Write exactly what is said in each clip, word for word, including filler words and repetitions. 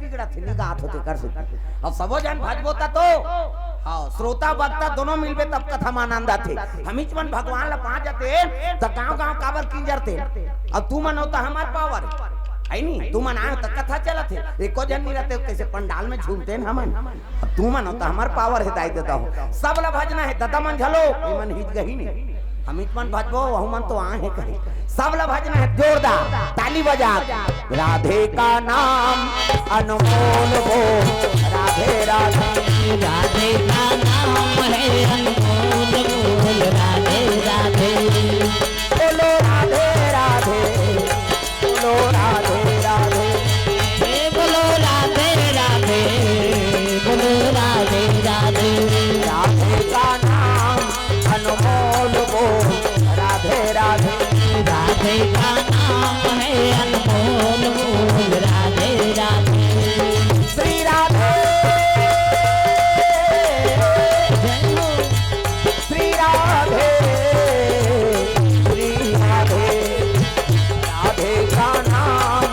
बिगड़त हे, निगात होथे कर से। अब सबो झन भजबो त तो, हाँ, श्रोता वक्ता दोनों मिलबे तब कथा म आनंद आथे। हमीच मन भगवान ला पा जाते, त गांव गांव काबर किंजरते? अब तुमन हो त हमर पावर हे, हे नी? तुमन आए हो त कथा चलत हे, एको झन नहीं रहते, कैसे पंडाल में झूमते हैं हमन? अब तुमन हो त हमर पावर हे, दाई ददा हो। सब ला भजना हे, ददा मन झलो, एमन हिच गही नहीं। हमीच मन भजबो, वहू मन तो आए हे कहे। सब ला भजना हे, जोरदार ताली बजा। राधे का नाम अनमोल वो, राधे राधे। राधे का नाम है अनमोल बोल, राधे राधे। बोलो राधे राधे, बोलो राधे राधे। हे बोलो राधे राधे, बोलो राधे राधे। राधे का नाम अनमोल बोल, राधे राधे। राधे का नाम है अनमोल बोल, राधे राधे। श्री राधे, जय हो। श्री राधे, श्री राधे। राधे का नाम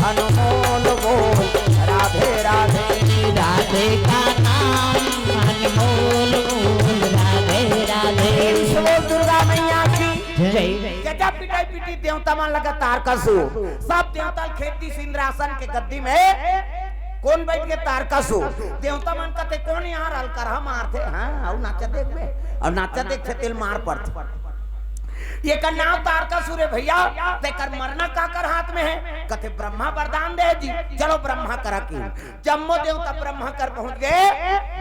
अनमोल बोल, राधे राधे। राधे का नाम अनमोल बोल, राधे राधे। प्रेम से बोल दुर्गा मैया की जय। गजब पिटाई पीटी देवता मन लगा तारकासुर। सब देवता खेत दिस इंद्रासन के गद्दी में कोन बइठ गे? तारकासुर। देवता मन कथे, "कोन यहाँ अलकरहा मारथे?" हाँ, अउ नाचा देखबे। अउ नाचा देखथे तेला मार पड़थे। एकर नाम तारकासुर हे भइया, तेकर मरना काकर हाथ में हे? कथे, "ब्रह्मा वरदान दे जी, चलो ब्रह्मा करा के।" जम्मो देवता ब्रह्मा कर पहुंच गे।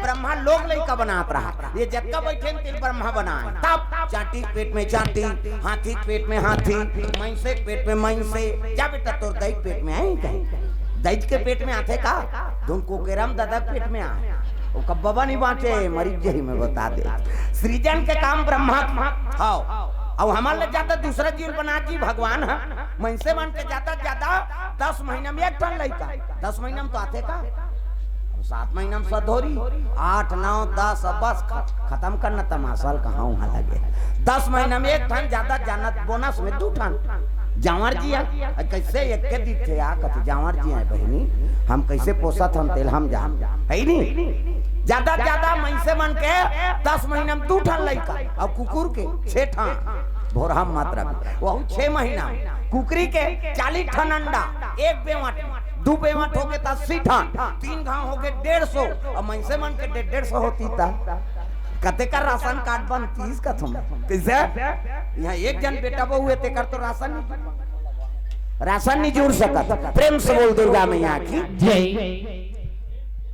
ब्रह्मा लोग लइका बनात रहा, ये जतका बइठे तेला ब्रह्मा बनाए। तब चांटी के पेट में चांटी, हाथी के पेट में हाथी, मइनसे के पेट में मइनसे। जा बेटा, तोर दई के पेट में आए कहे? दई के पेट में आथे का? धुन कोकेराम ददा के पेट में आए। वो कब्बा नहीं बांचे, मरी जही में बता दे। सृजन के काम ब्रह्मा के। हव। अउ हमर ले जादा दूसरा जीव बना जी भगवान ह। मइनसे मन के जादा जादा दस महीना में एक ठन लइका। दस महीना में तो आथे का? अब सात महीना में सधोरी, आठ, नौ, दस, अब बस ख-, खतम करना तमाशा ल कहाँ उहाँ लगे। दस महीना में एक ठन, जादा जाना त बोनस में दू ठन। जांवर जी हे, अ, कैसे एक के दिखे आ, कथे जांवर जी हे बहिनी, हम कैसे पोसत हन तेला हम जान, हे नी? जादा जादा मइनसे मन के दस महीना में दू ठन लइका, अउ कुकुर के छे ठन, भोरहा मात्रा में, वहू छे महीना में। कुकरी के चालीस ठन अंडा, एक बेवट, दू बेवट होगे त अस्सी ठन, तीन घांव होगे डेढ़ सौ, अउ मइनसे मन के डेढ़, डेढ़ सौ होती त कतेक राशन कार्ड बनतीस कथम। कइसे? इहाँ एक झन बेटा बहू हे, तेकर तो राशन नहीं, राशन नहीं जुड़ सकत। प्रेम से बोल दुर्गा मैया की जय।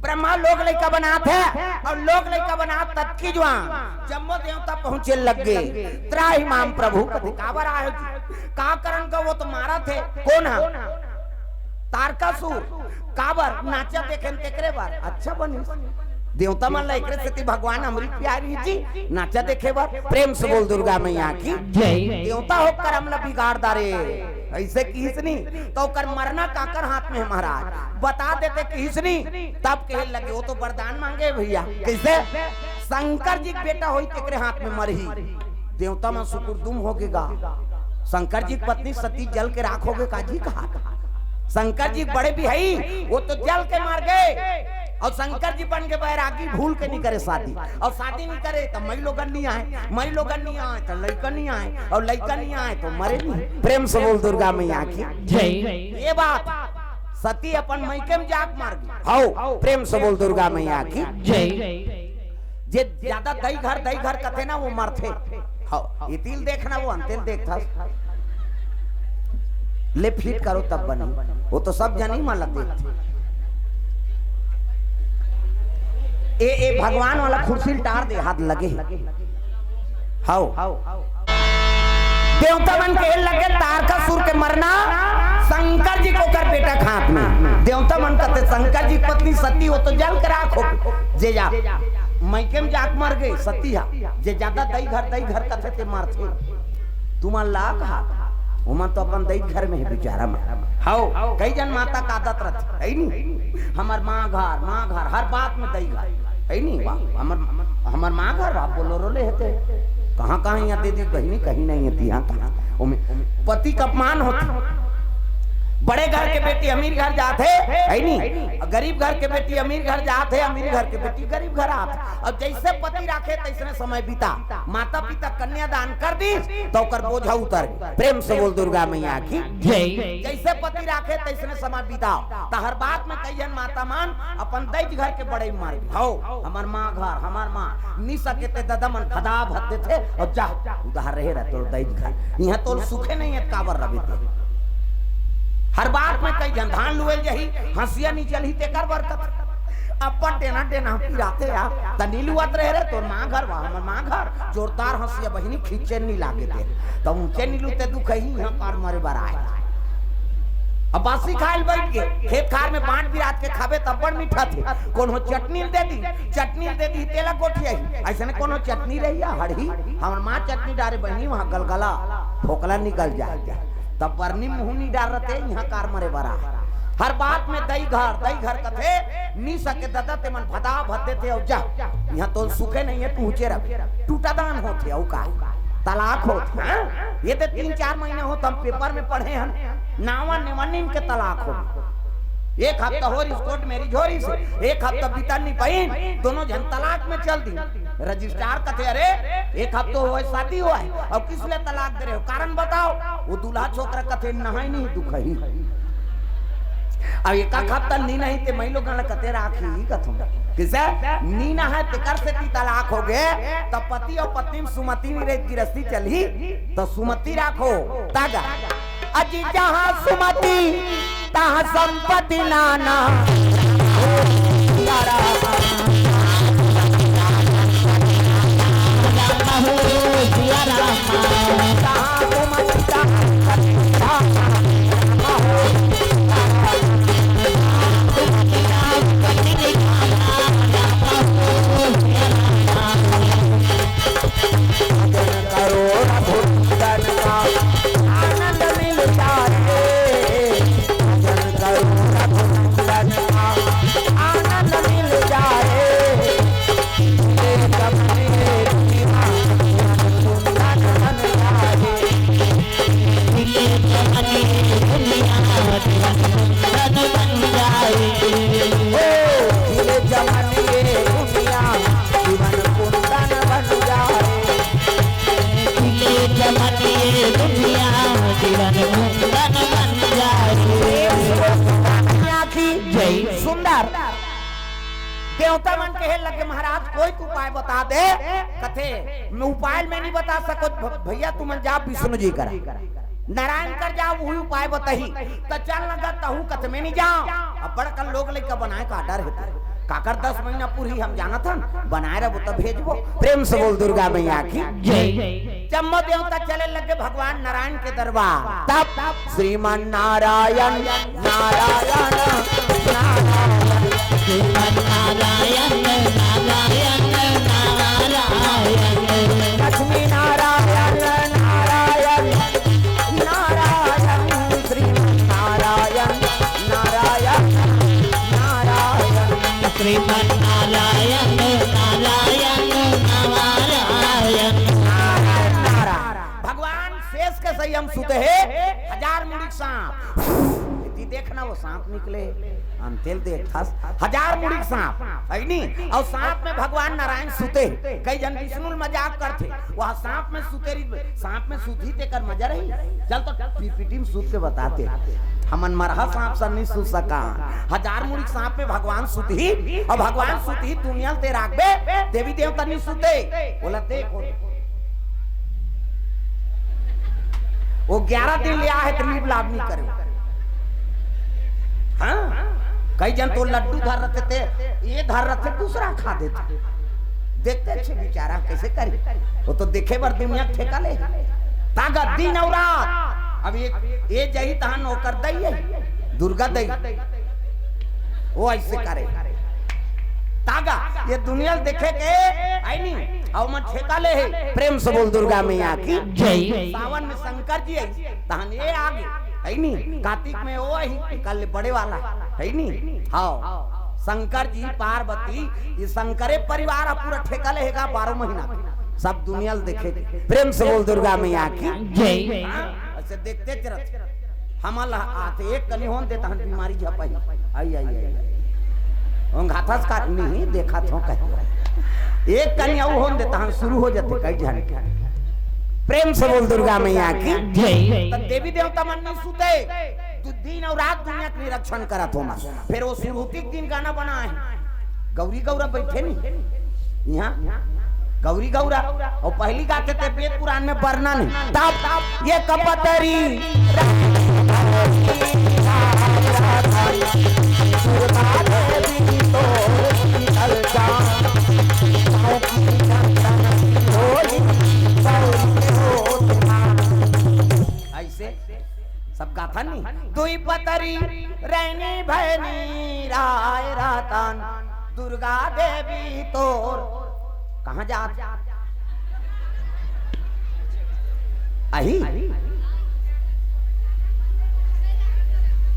ब्रह्मा लोग लइका बनात हे अउ लोग लइका बनात ततकी जुवार जम्मो देवता पहुंचे लग गे। त्राहि माम प्रभु, कथे काबर आए हो जी? का करन का वो तो मारत हे? कोन ह? तारकासुर। काबर? नाचा देखेन तेकरे बर। अच्छा बनिस। देवता मन ला एकरे सेती भगवान अमृत पियारी जी, नाचा देखे बर। प्रेम से बोल दुर्गा मैया की जय। देवता हो करम ला बिगाड़ डारे। अइसे किहिस नी, त ओकर मरना काकर हाथ में हे महाराज? बता देते किहिस नी, तब कहे लगे, वो तो वरदान मांगे भइया। कइसे? शंकर जी के बेटा होही तेकरे हाथ में मरही। देवता मन सुकुरदुम होगे गा। शंकर जी के पत्नी सती जल के राख होगे का जी कहा? शंकर जी बड़े बिहाई, वो तो जल के मर गे। अउ शंकर जी बन गे बैरागी, भूल के नहीं करे शादी। अउ शादी नहीं करे त मई लोगन नहीं आए, मई लोगन नहीं आए त लइका नहीं आए, अउ लइका नहीं आए त मरे नहीं। प्रेम से बोल दुर्गा मैया की जय। ये बात सती अपन मइके में जाके मर गे। हव, प्रेम से बोल दुर्गा मैया की जय। जे जादा दई घर, दई घर कथे ना, वो मरथे। हव, इतिल देखना, वो अंतिल देखथस। ले फिट करो तब बनी। वो तो सब जनी मन ला देखथे। ए, ए भगवान वाला कुर्सी ल टार दे, हाथ लगे। हव। देवता मन कहे लगे तारकासुर के मरना शंकर जी के ओकर बेटा के हाथ में। देवता मन कथे शंकर जी के पत्नी सती, वो तो जल के राख हो गे। जे जा मइके में जाके मर गे सती हा। जे जादा दई घर, दई घर कथे ते मरथे। तुमन ला कहा, ओमन तो अपन दई घर में हे बिचारा मन। हव, कई जन माता के आदत रथे, हे नी? हमर माँ घर, माँ घर, हर बात में दई घर, हे नी? वाह, हमर, हमर माँ घर, वाह, बोलोरो ले हे ते। कहाँ, कहाँ इहाँ दे दी बहिनी, कहीं नहीं हे, इहाँ कहाँ? ओमे पति के अपमान होथे। बड़े घर के बेटी अमीर घर जात हे, है नी? गरीब घर के बेटी अमीर घर जात हे, अमीर घर के बेटी गरीब घर आत हे। अब जइसे पति राखे तइसने समय बिता। माता पिता कन्यादान कर दिस त ओकर बोझा उतर गे। प्रेम से बोल दुर्गा मैया की जय। जइसे पति राखे तइसने समय बिताव। त हर बात में कई झन माता मन अपन दई घर के बड़ई मार दी। हव, हमर माँ घर, हमर माँ, नि सके ते ददा मन भदा भद देथे अउ जा, उधार रहे रह तोर दई घर। इहाँ तोर सुखे नइ हे, काबर रबे ते? हर बात में कई झन धान लुएल जही, हँसिया नि चलही तेकर बर कथे। अपन डेना डेना पिराथे यार, त नि लुवत रहे रे, तोर माँ घर वा, हमर माँ घर, जोरदार हँसिया बहिनी खींचे नि लागे ते। त ऊँचे नि लुते दुख ही, इहाँ पार मरे बर आए। अब बासी खाए ल बइठ गे, खेत खार में बाँट बिरात के खाबे त अब्बड़ मीठा थे। कोनो चटनी ल दे दी, चटनी ल दे दी, तेला गोठियाही। अइसने कोनो चटनी रही या हड़ही, हमर माँ चटनी डारे बहिनी, वहाँ गलगला, फोकला निकल जाए। तब बरनी मुँह नि डार रहते, इहाँ कार मरे बर आए। हर बात में दई घर, दई घर कथे, नि सके ददा ते मन भदा भद देथे अउ जा। इहाँ तोर सुखे नइ हे, तू ऊँचे रह। टूटा दान होथे अउ का? तलाक होथे, हाँ? ये ते तीन चार महीना होत हम पेपर में पढ़े हन, नावा नेवनिन के तलाक हो। एक हफ्ता होरिस कोर्ट मैरिज होरिस, एक हफ्ता बिता नि पाइन, दोनों झन तलाक में चल दी। रजिस्ट्रार कथे, "अरे, एक हफ्ता होए शादी होए, अउ किस ले तलाक दे रहे हो? कारण बताओ।" वो दूल्हा छोकरा कथे, "नहाय नहीं दुखही।" अब एक हफ्ता नि नहाय ते मई लोग कथे राखी कथों। किसे? नि नहाय तेकर सेती तलाक हो गे, त पति अउ पत्नी में सुमति नि रहे, गिरस्ती चलही, त सुमति राखो, तागा। अजी जहाँ सुमति, तहाँ संपत्ति नाना। करो रघुनंदन का आनंद मिल जाए, भजन करो रघुनंदन का आनंद मिल जाए। ये जब ये दुनिया कुंदन बन जाए। खिले जब ये दुनिया जीवन कुंदन बन जाए। ओ, खिले जब ये दुनिया जीवन कुंदन बन जाए। खिले जब ये दुनिया जीवन कुंदन बन जाए। दुनिया की जय। सुंदर। देवता मन कहे लगे, "महाराज, कोई तो उपाय बता दे।" कथे, "मैं उपाय मैं नहीं बता सको भ-, भैया, तुमन जा विष्णु जी करा, नारायण कर जाओ, वही उपाय बताही।" त चल लगा तहू कथे, "मैं नहीं जाओ।" अब बड़कन लोग लइका बनाए का डर हे, काकर दस महीना पूरी हम जानत हन, बनाए रहबो त भेजबो। प्रेम से बोल दुर्गा मैया की जय। जम्मो देवता चले लगे भगवान नारायण के दरबार। तब श्रीमन नारायण, नारायण, नारायण। श्रीमन नारायण, नारायण, नारायण। लक्ष्मी नारायण, नारायण, नारायण। श्रीमन नारायण, नारायण, नारायण। श्रीमन नारायण, नारायण, नारायण। नारायण, नारायण। भगवान शेष के सही हम सुते हे, हजार मुड़ी के सांप। यदि देखना वो सांप निकले, अंतेल देखथस, हजार मुड़ी के सांप, है नी? अउ सांप में भगवान नारायण सुते हे। कई झन विष्णु ल मजाक करथे, वह सांप में सुते रही, सांप में सुतही तेकर मजा रही। चल तो पीपीटी में सुत के बताते, हमन मरहा सांप सन नहीं सुत सका। हजार मुड़ी के सांप में भगवान सुतही, अउ भगवान सुतही दुनिया ल ते राखबे, देवी देवता नहीं सुते। बोला देखो, वो ग्यारह दिन ले आहे त नीब लाभ नहीं करे। हाँ, कई झन तो लड्डू धर रहते थे, ये धर रहते, दूसरा खा देते। देखते अच्छे बेचारा कैसे करी, वो तो देखे बर दुनिया ठेका ले। तागा दिन अउ रात, अब ये, ये जही तहन ओकर दई है, दुर्गा दई। वो ऐसे करे। तागा, ये दुनिया ल देखे के, आई नी, अउ मन ठेका ले हे। प्रेम से बोल दुर्गा मैया की जय। सावन में शंकर जी आई, तहन ये आगे, है नी? कार्तिक में वो आई, कल बड़े वाला, है नी? हाँ, शंकर जी, पार्वती, ये शंकरे परिवार ह पूरा ठेका ले हे गा बारह महीना के। सब दुनिया ल देखे के। प्रेम से बोल दुर्गा मैया की जय। हाँ, ऐसे देखते चलत। हमन ला आथे, एक कनी होन दे तहन बीमारी झपही। आई, आई, आई, आई। ओंघाथस का नहीं, देखत हो कहीं। एक कनी अउ होन दे तहन शुरू हो जाथे कई झन। प्रेम से बोल दुर्गा मैया की जय। त देवी देवता मन नहीं सुते, दु-, दिन अउ रात दुनिया के निरीक्षण करत हो मन। फिर वो सुरहुती के दिन गाना बना है, गौरी गौरा बैठे नहीं यहाँ, गौरी गौरा। अउ पहिली गाथे ते वेद पुराण में वर्णन है। तब ये कपतरी ऐसे सब गाथा नहीं। दुई पतरी रैनी भैनी राय रतन दुर्गा देवी तोर। कहाँ जात? अही,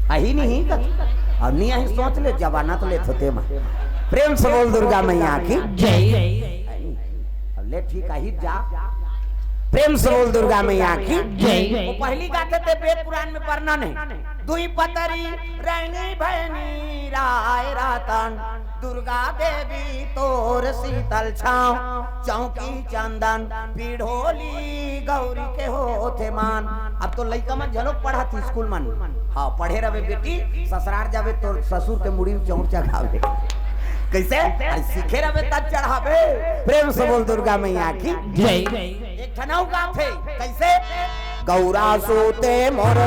अही नहीं कत। अउ नहीं अही सोच ले, जमाना तो लेत होते मा। प्रेम से बोल दुर्गा मैया की जय। अब ले ठीक अही जा। प्रेम से बोल दुर्गा मैया की जय। वो पहिली गाथे ते वेद पुराण में वर्णन है। दुई पतरी रैनी भैनी राय रतन दुर्गा देवी तोर शीतल छाँव, चौकी चंदन पिढ़ोली गौरी के होथे मान। अब तो लइका मन झलोक पढ़त स्कूल मन। हाँ, पढ़े रवे बेटी, ससुरार जावे तो ससुर के मुड़ी में चौंक चढ़ावे। कैसे? अरे सीखे रवे तब चढ़ावे। प्रेम से बोल दुर्गा मैया की जय। एक ठन अउ गाथे, कैसे? गौरा सूते मोर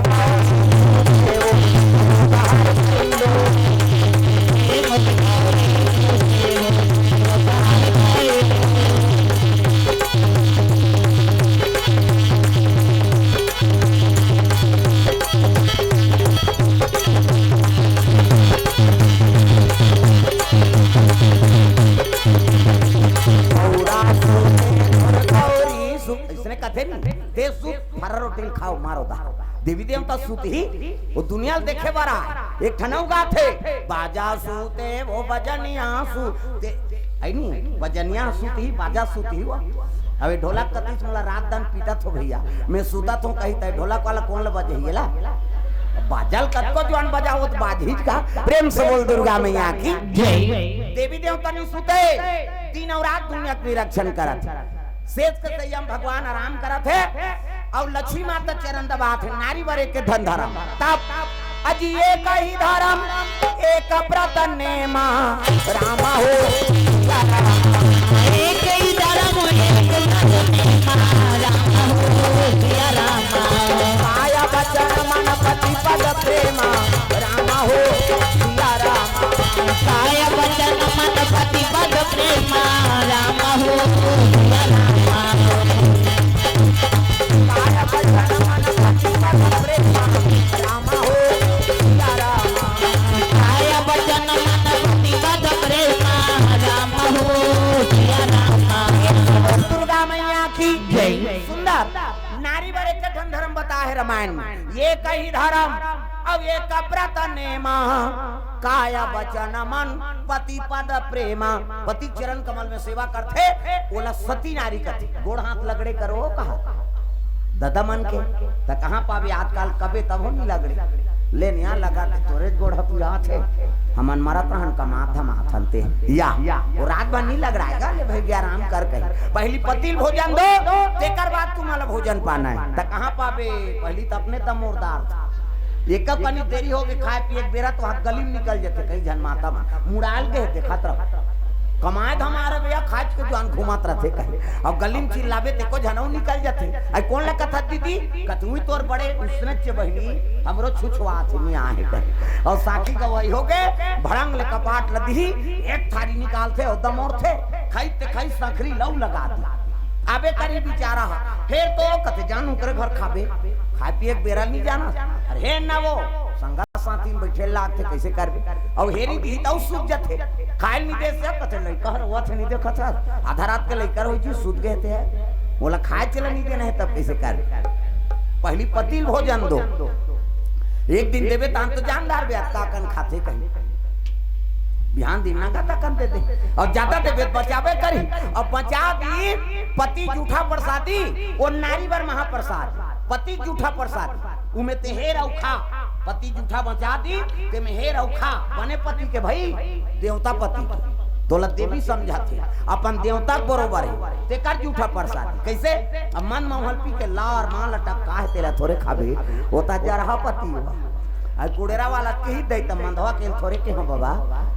गौरा सूते मोर गौरी सू-, इसने कथे नहीं, दे सूत, फरा रोटी ल खाओ, मारो दा। देवी देवता सूत ही, वो दुनिया ल देखे बर आए। एक ठन अउ गाथे, बाजा सूते वो बजनिया सूते। आई नहीं, बजनिया सूत ही, बाजा सूत ही वो। अबे ढोलक कतिस मोला रात दन पीटत हो भैया, मैं सूतत हो कही तय ढोलक वाला कोन ल बजही ला? बाजा ल कतको जुआन बजावत बाजही का। प्रेम से बोल दुर्गा मैया की जय। देवी देवता नहीं सुते, दिन अउ रात दुनिया के निरीक्षण करत। सेज के संयम भगवान आराम करत हे अउ लक्ष्मी माता चरण दबात हे। नारी बर एक धन धरम। तब अजी एक ही धरम, एक व्रत नेमा, राम हो सिया राम। एक ही धरम, एक व्रत नेमा, राम हो सिया राम। काय वचन मन पति पद प्रेमा, राम हो सिया राम। काय वचन मन पति पद प्रेमा, राम हो सिया राम। काय वचन मन पति पद प्रेमा, राम हो सिया राम। काय वचन मन पति पद प्रेमा, राम हो सिया राम। दुर्गा मैया की जय। सुंदर नारी बर एक ठन धरम बताए हे रामायण में, एक ही धरम अउ एक व्रत नेमा, काय वचन मन पति पद प्रेमा। पति चरण कमल में सेवा करथे, ओला सती नारी कथे। गोड़ हाथ लगड़े करो कहा ददा मन के, त कहाँ पाबे आजकल, कबे तब हो नहीं लगड़े। ले निया लगा के तोरे गोड़ हाथ पिरात हे, हमन मरत रहन कमात धमात हनते। या, वो रात भर नहीं लगड़ाएगा, ले भैया आराम कर कही। पहली पति ल भोजन दो, तेकर बाद तुम्हारा भोजन पाना है। त कहाँ पाबे, पहली त अपने त मोरदार था। एक कनी देरी हो गई, खाए पिए के बेरा तो हाथ गली में निकल जाते, कई झन माता मन मुड़ाल गए देखत रहो। कमाए धमाए रहे भैया, खाए के जुआन घूमत रहते कहीं। अब गली में चिल्लाबे ते को झनऊ निकल जाते। आई कोन ला कथत दीदी? कतुई तोर बड़े उसने चे बहिनी, हमरो छुछुआत हे, नहीं आहे कहीं। अउ साखी गवाही हो गए, भड़ंग ले कपाट ल दिही, एक थारी निकालथे अउ दमोरथे, खाई ते खाई संखरी लऊ लगा दी। आबे करी बिचारा ह, फेर तो कथे जानू करे घर खाबे, खाए पिए के बेरा नहीं जाना। अरे हे ना वो, संगा साथी में बैठे लागथे, कैसे करबे? अउ हेरी दिही तउ सूत जथे। खाए नहीं दे से कथे लइका हर वथ नहीं देखत हस। आधा रात के लइका रहो जी सूत गए थे। बोला खाए चला नहीं देना है तब कैसे करबे? पहली पति ल भोजन दो। एक दिन देबे तान तो जानदार बे अतका कन खाथे कहीं। बिहान दिन ना गाता कन दे दे। अउ ज्यादा देबे त बचाबे करी। अउ बचा दी पति जूठा प्रसादी, वो नारी बर महाप्रसाद। पति जूठा प्रसाद, उमे ते हेर अउ खा। पति जूठा बचा दी, तेमे हेर अउ खा। बने पति के भई, देवता पति के। तोला देवी समझाथे, अपन देवता के बरोबर हे, तेकर जूठा प्रसाद। कइसे? अब मन म हल्पी के लार मां लटक का हे, तेला थोरे खाबे, ओ त जरहा पति हुआ। अउ कुड़ेरा वाला कही दई त मंदवा के थोरे के हो बाबा,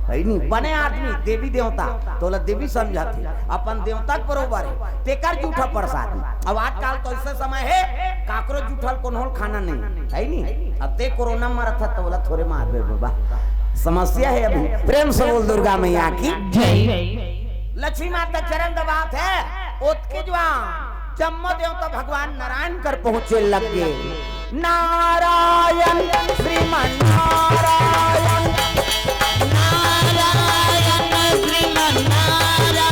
है नी? बने आदमी, देवी देवता, तोला देवी समझाथे, अपन देवता के बरोबर हे, तेकर जूठा प्रसाद। अब आजकल तो अइसे समय हे, काकरो जूठल कोनो ल खाना नहीं, है नी? अब ते कोरोना मरत ह, तोला थोरे मारबे बाबा, समस्या हे अभी। प्रेम से बोल दुर्गा मैया की जय। लक्ष्मी माता चरण दबात हे, ओतके जुआर जम्मो देवता भगवान नारायण कर पहुंचे लग गे। नारायण श्रीमन नारायण, नारायण श्रीमन नारायण,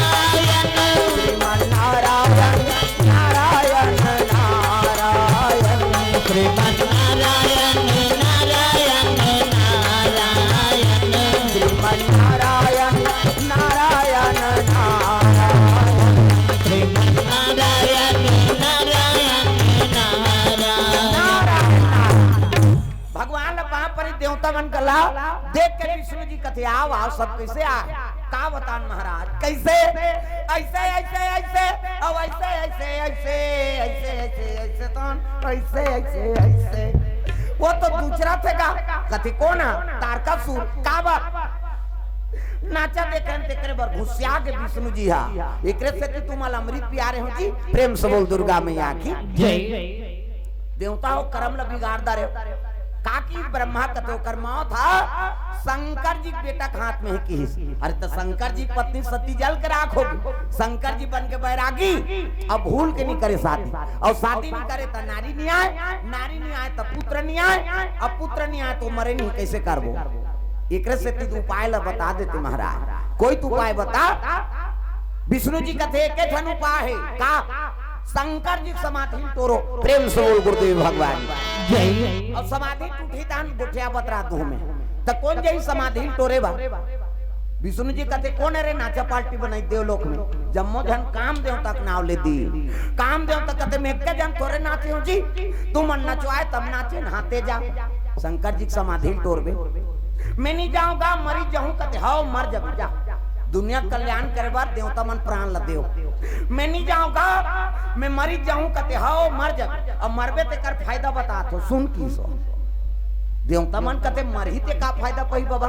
श्रीमन नारायण, नारायण नारायण, श्रीमन नारायण, नारायण नारायण, श्रीमन नारायण, नारायण नारायण, श्रीमन नारायण, नारायण नारायण। भगवान ल पांव परी, देवता मन कला देख के विष्णु जी कथे, "आव, आव, सब कइसे आय?" का बतान महाराज, कइसे? अइसे, अइसे, अइसे, अउ अइसे, अइसे, अइसे, अइसे, अइसे, अइसे, तन, अइसे, अइसे, अइसे। ओ तो दूसरा थे का? कथे, "कोन ह?" "तारकासुर।" "का बात?" "नाचा देखेन तेकरे बर घुसिया गे विष्णु जी हा। एकरे सेती तुमन ल अमृत पिया रहे हों जी।" प्रेम से बोल दुर्गा मैया की जय। देवता हो करम ल बिगाड़ डारे। का कि ब्रह्मा कथे ओकर मौत ह शंकर जी के बेटा के हाथ में हे किहिस। अरे त शंकर जी के पत्नी सती जल के राख होगे। शंकर जी बन के बैरागी, अब भूल के नहीं करे शादी। अउ शादी नहीं करे त नारी नहीं आय, नारी नहीं आय त पुत्र नहीं आय, अब पुत्र नहीं आय त मरे नहीं, कइसे करबो? एकरे सेती उपाय ल बता देते महाराज। कोई तो उपाय बता। विष्णु जी कथे, "एके ठन उपाय हे।" का? "शंकर जी के समाधि ल टोरो।" प्रेम से बोल गुरुदेव भगवान जय। अउ समाधि टूटही तहन गोठिया बतरा दूहूं मैं। त कोन जाही समाधि ल टोरे बर? विष्णु जी कथे, "कोन हे रे नाचा पार्टी बनाई देवलोक में?" जम्मो झन काम देवता के नाव ले दी। काम देवता कथे, "मैं एके झन थोरे नाचे हों जी, तुमन नचवाय तब नाचे, नहाते जा।" शंकर जी के समाधि ल टोरबे। "मैं नहीं जांव गा, मरी जाहूं।" कथे, "हव, मर जाबे, जा।" दुनिया के कल्याण करे बर देवता मन प्राण ल देव। "मैं नहीं जांव गा, मैं मरी जाहूं।" कथे, "हव, मर जाबे।" अब मरबे तेकर फायदा बतात हों, सुन किहिस। देवता मन कथे, "मरही ते का फायदा पही बाबा?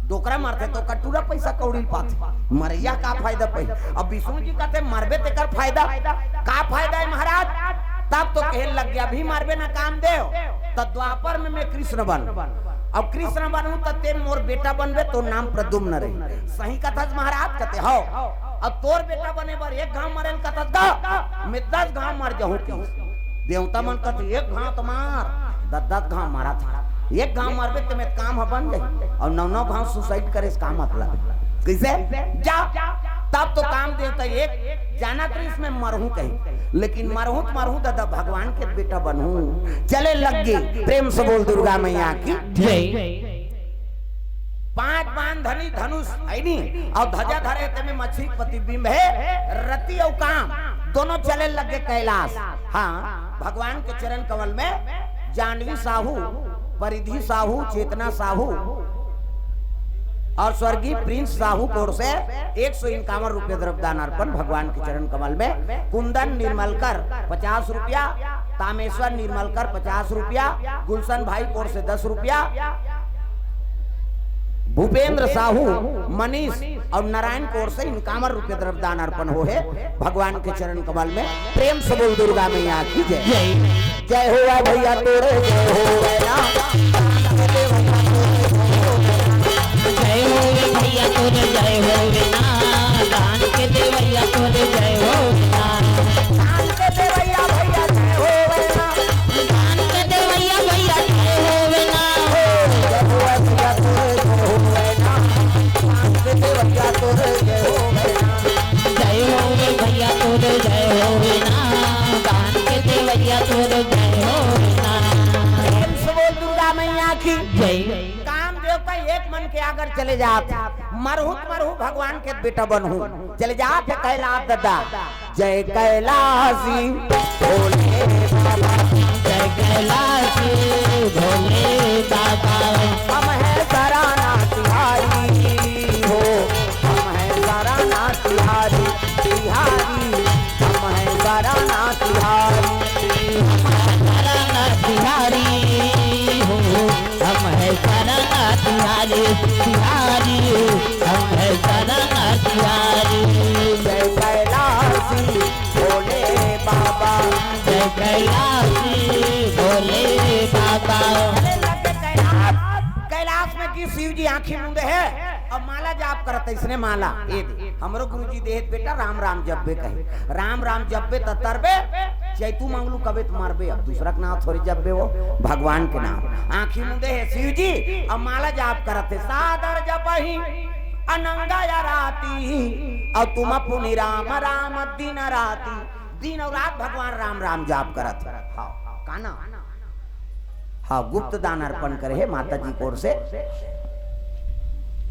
डोकरा मरथे त ओकर टूरा पइसा कौड़ी ल पाथे, मरइया का फायदा पही?" अब विष्णु जी कथे, "मरबे तेकर फायदा।" "का फायदा हे महाराज?" तब तो कहे लग गे, "अभी मरबे ना कामदेव, त द्वापर में मैं कृष्ण बनहूं। अब कृष्ण बनहूं त ते मोर बेटा बनबे, तोर नाम प्रद्युम्न रही।" "सही कथस महाराज?" कथे, "हव।" "अब तोर बेटा बने बर एक घांव मरे ल कथस गा, मैं दस घांव मर जाहूं।" देवता मन कथे, "एक घांव त मार, दस दस घांव मारत हस। एक घांव मरबे ते में काम ह बन जाही, अउ नौ नौ घांव suicide करे से का मतलब हे?" कइसे? जा, तब तो काम देवता एक जानत रहिस मैं मरहूं कही, लेकिन मरहूं त मरहूं दादा, भगवान के बेटा बनहूं। चले लग गे। प्रेम से बोल दुर्गा मैया की जय। पांच बाण धनी धनुष हे नी, अउ ध्वजा धरे तेमे मछली प्रतिबिंब हे, रति अउ काम दोनों चले लग गे कैलाश। हां, भगवान के चरण कमल में जाह्नवी साहू, परिधि साहू, चेतना साहू अउ स्वर्गीय प्रिंस साहू के ओर से एक सौ इक्यावन रुपया द्रव्य दान अर्पण भगवान के चरण कमल में। कुंदन निर्मलकर पचास रुपया, तामेश्वर निर्मलकर पचास रुपया, गुलशन भाई के ओर से दस रुपया, भूपेंद्र साहू, मनीष अउ नारायण के ओर से इक्यावन रुपया द्रव्य दान अर्पण होहे भगवान के चरण कमल में। प्रेम से बोल दुर्गा मैया की जय। जय। जय होवय भैया तोरे, जय होवय ना। जय होवे भैया तोरे, जय होवे ना। दान के देवैया तोरे, जय होवे ना। दान के देवैया भैया, जय होवे ना। दान के देवैया भैया, जय होवे ना। जय होवे भैया तोरे, जय होवे ना। दान के देवैया तोरे, जय होवे ना। जय होवे भैया तोरे, जय होवे ना। दान के देवैया तोरे, जय होवे ना। प्रेम से बोल दुर्गा मैया की जय। कामदेव का एक मन के आगर चले जात, मरहूं त मरहूं भगवान के बेटा बनहूं, चले जात हे कैलाश दादा। जय कैलाशी भोले जय कैलाशी भोले बाबा। हम हैं सराना तिहारी हो, हम हैं सराना तिहारी, तिहारी, हम हैं सराना तिहारी। हम हैं सराना तिहारी हो, हम हैं सराना तिहारी, तिहारी, हम हैं सराना तिहारी। जय कैलाशी भोले बाबा। जय कैलाशी भोले बाबा। अरे लगे कैलाश, कैलाश में की शिव जी आंखी मूंदे है, अब माला जाप करत है, इसने माला, ये दे। हमरो गुरुजी देहत बेटा राम राम जब्बे कहे, राम राम जब्बे त तरबे, चैतू मंगलू कबे त मरबे, अब दूसरा के नाम थोड़ी जब्बे हो, भगवान के नाम। आंखी मूंदे है शिव जी, अब माला जाप करत है, सादर जपही अनंगा या राती, और तुम पुनि राम राम दिन राती। दिन और रात भगवान राम राम जाप करत हे। हाँ, काना? हाँ, गुप्त दान अर्पण करे हे माता जी की ओर से।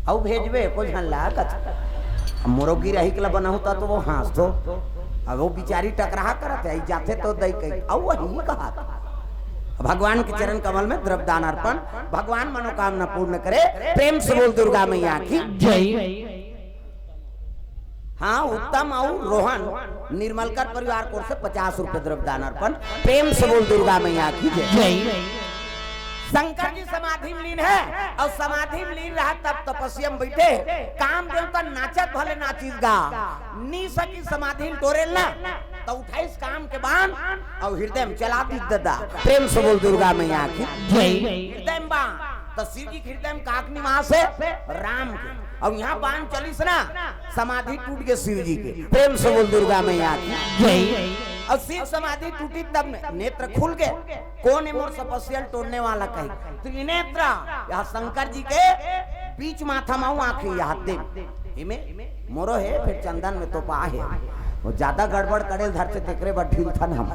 अउ भेजबे, कोई झन लागत। अब मोरोगी रही के ला बनाहूं त तो वो हाँस दो। अब वो बिचारी टकराहा करत हे, आई जाथे तो दई कही। अउ वही कहा, भगवान के चरण कमल में द्रव्य दान अर्पण, भगवान मनोकामना पूर्ण करे। प्रेम से बोल दुर्गा मैया की जय। हाँ, उत्तम अउ रोहन निर्मलकर परिवार की ओर से पचास रुपए द्रव्य दान अर्पण। प्रेम से बोल दुर्गा मैया की जय। जय। शंकर जी समाधि में लीन हे अउ समाधि में लीन रहा तब तपस्या में बैठे, काम देवता नाचत भले नाचिस गा, नी सकी समाधि में टोरेल ना, त उठाइस काम के बाण अउ हृदय में चला दी ददा। प्रेम से बोल दुर्गा मैया की जय। हृदय में बाण, त शिव जी के हृदय में काक निवास हे? राम के। अउ यहाँ बाण चलिस ना, समाधि टूट गे शिव जी के। प्रेम से बोल दुर्गा मैया की जय। अउ शिव समाधि टूटी तब में नेत्र खुल गे। कोन हे मोर तपस्या ल टोरने वाला कही त्रिनेत्र, यहाँ शंकर जी के बीच माथा माऊ आंखी यहाँ दे। इमे मोरो हे, फिर चंदन में तो पा हे। वो ज्यादा गड़बड़ करे ल धरथे, तेकरे बर ढीलथन हम,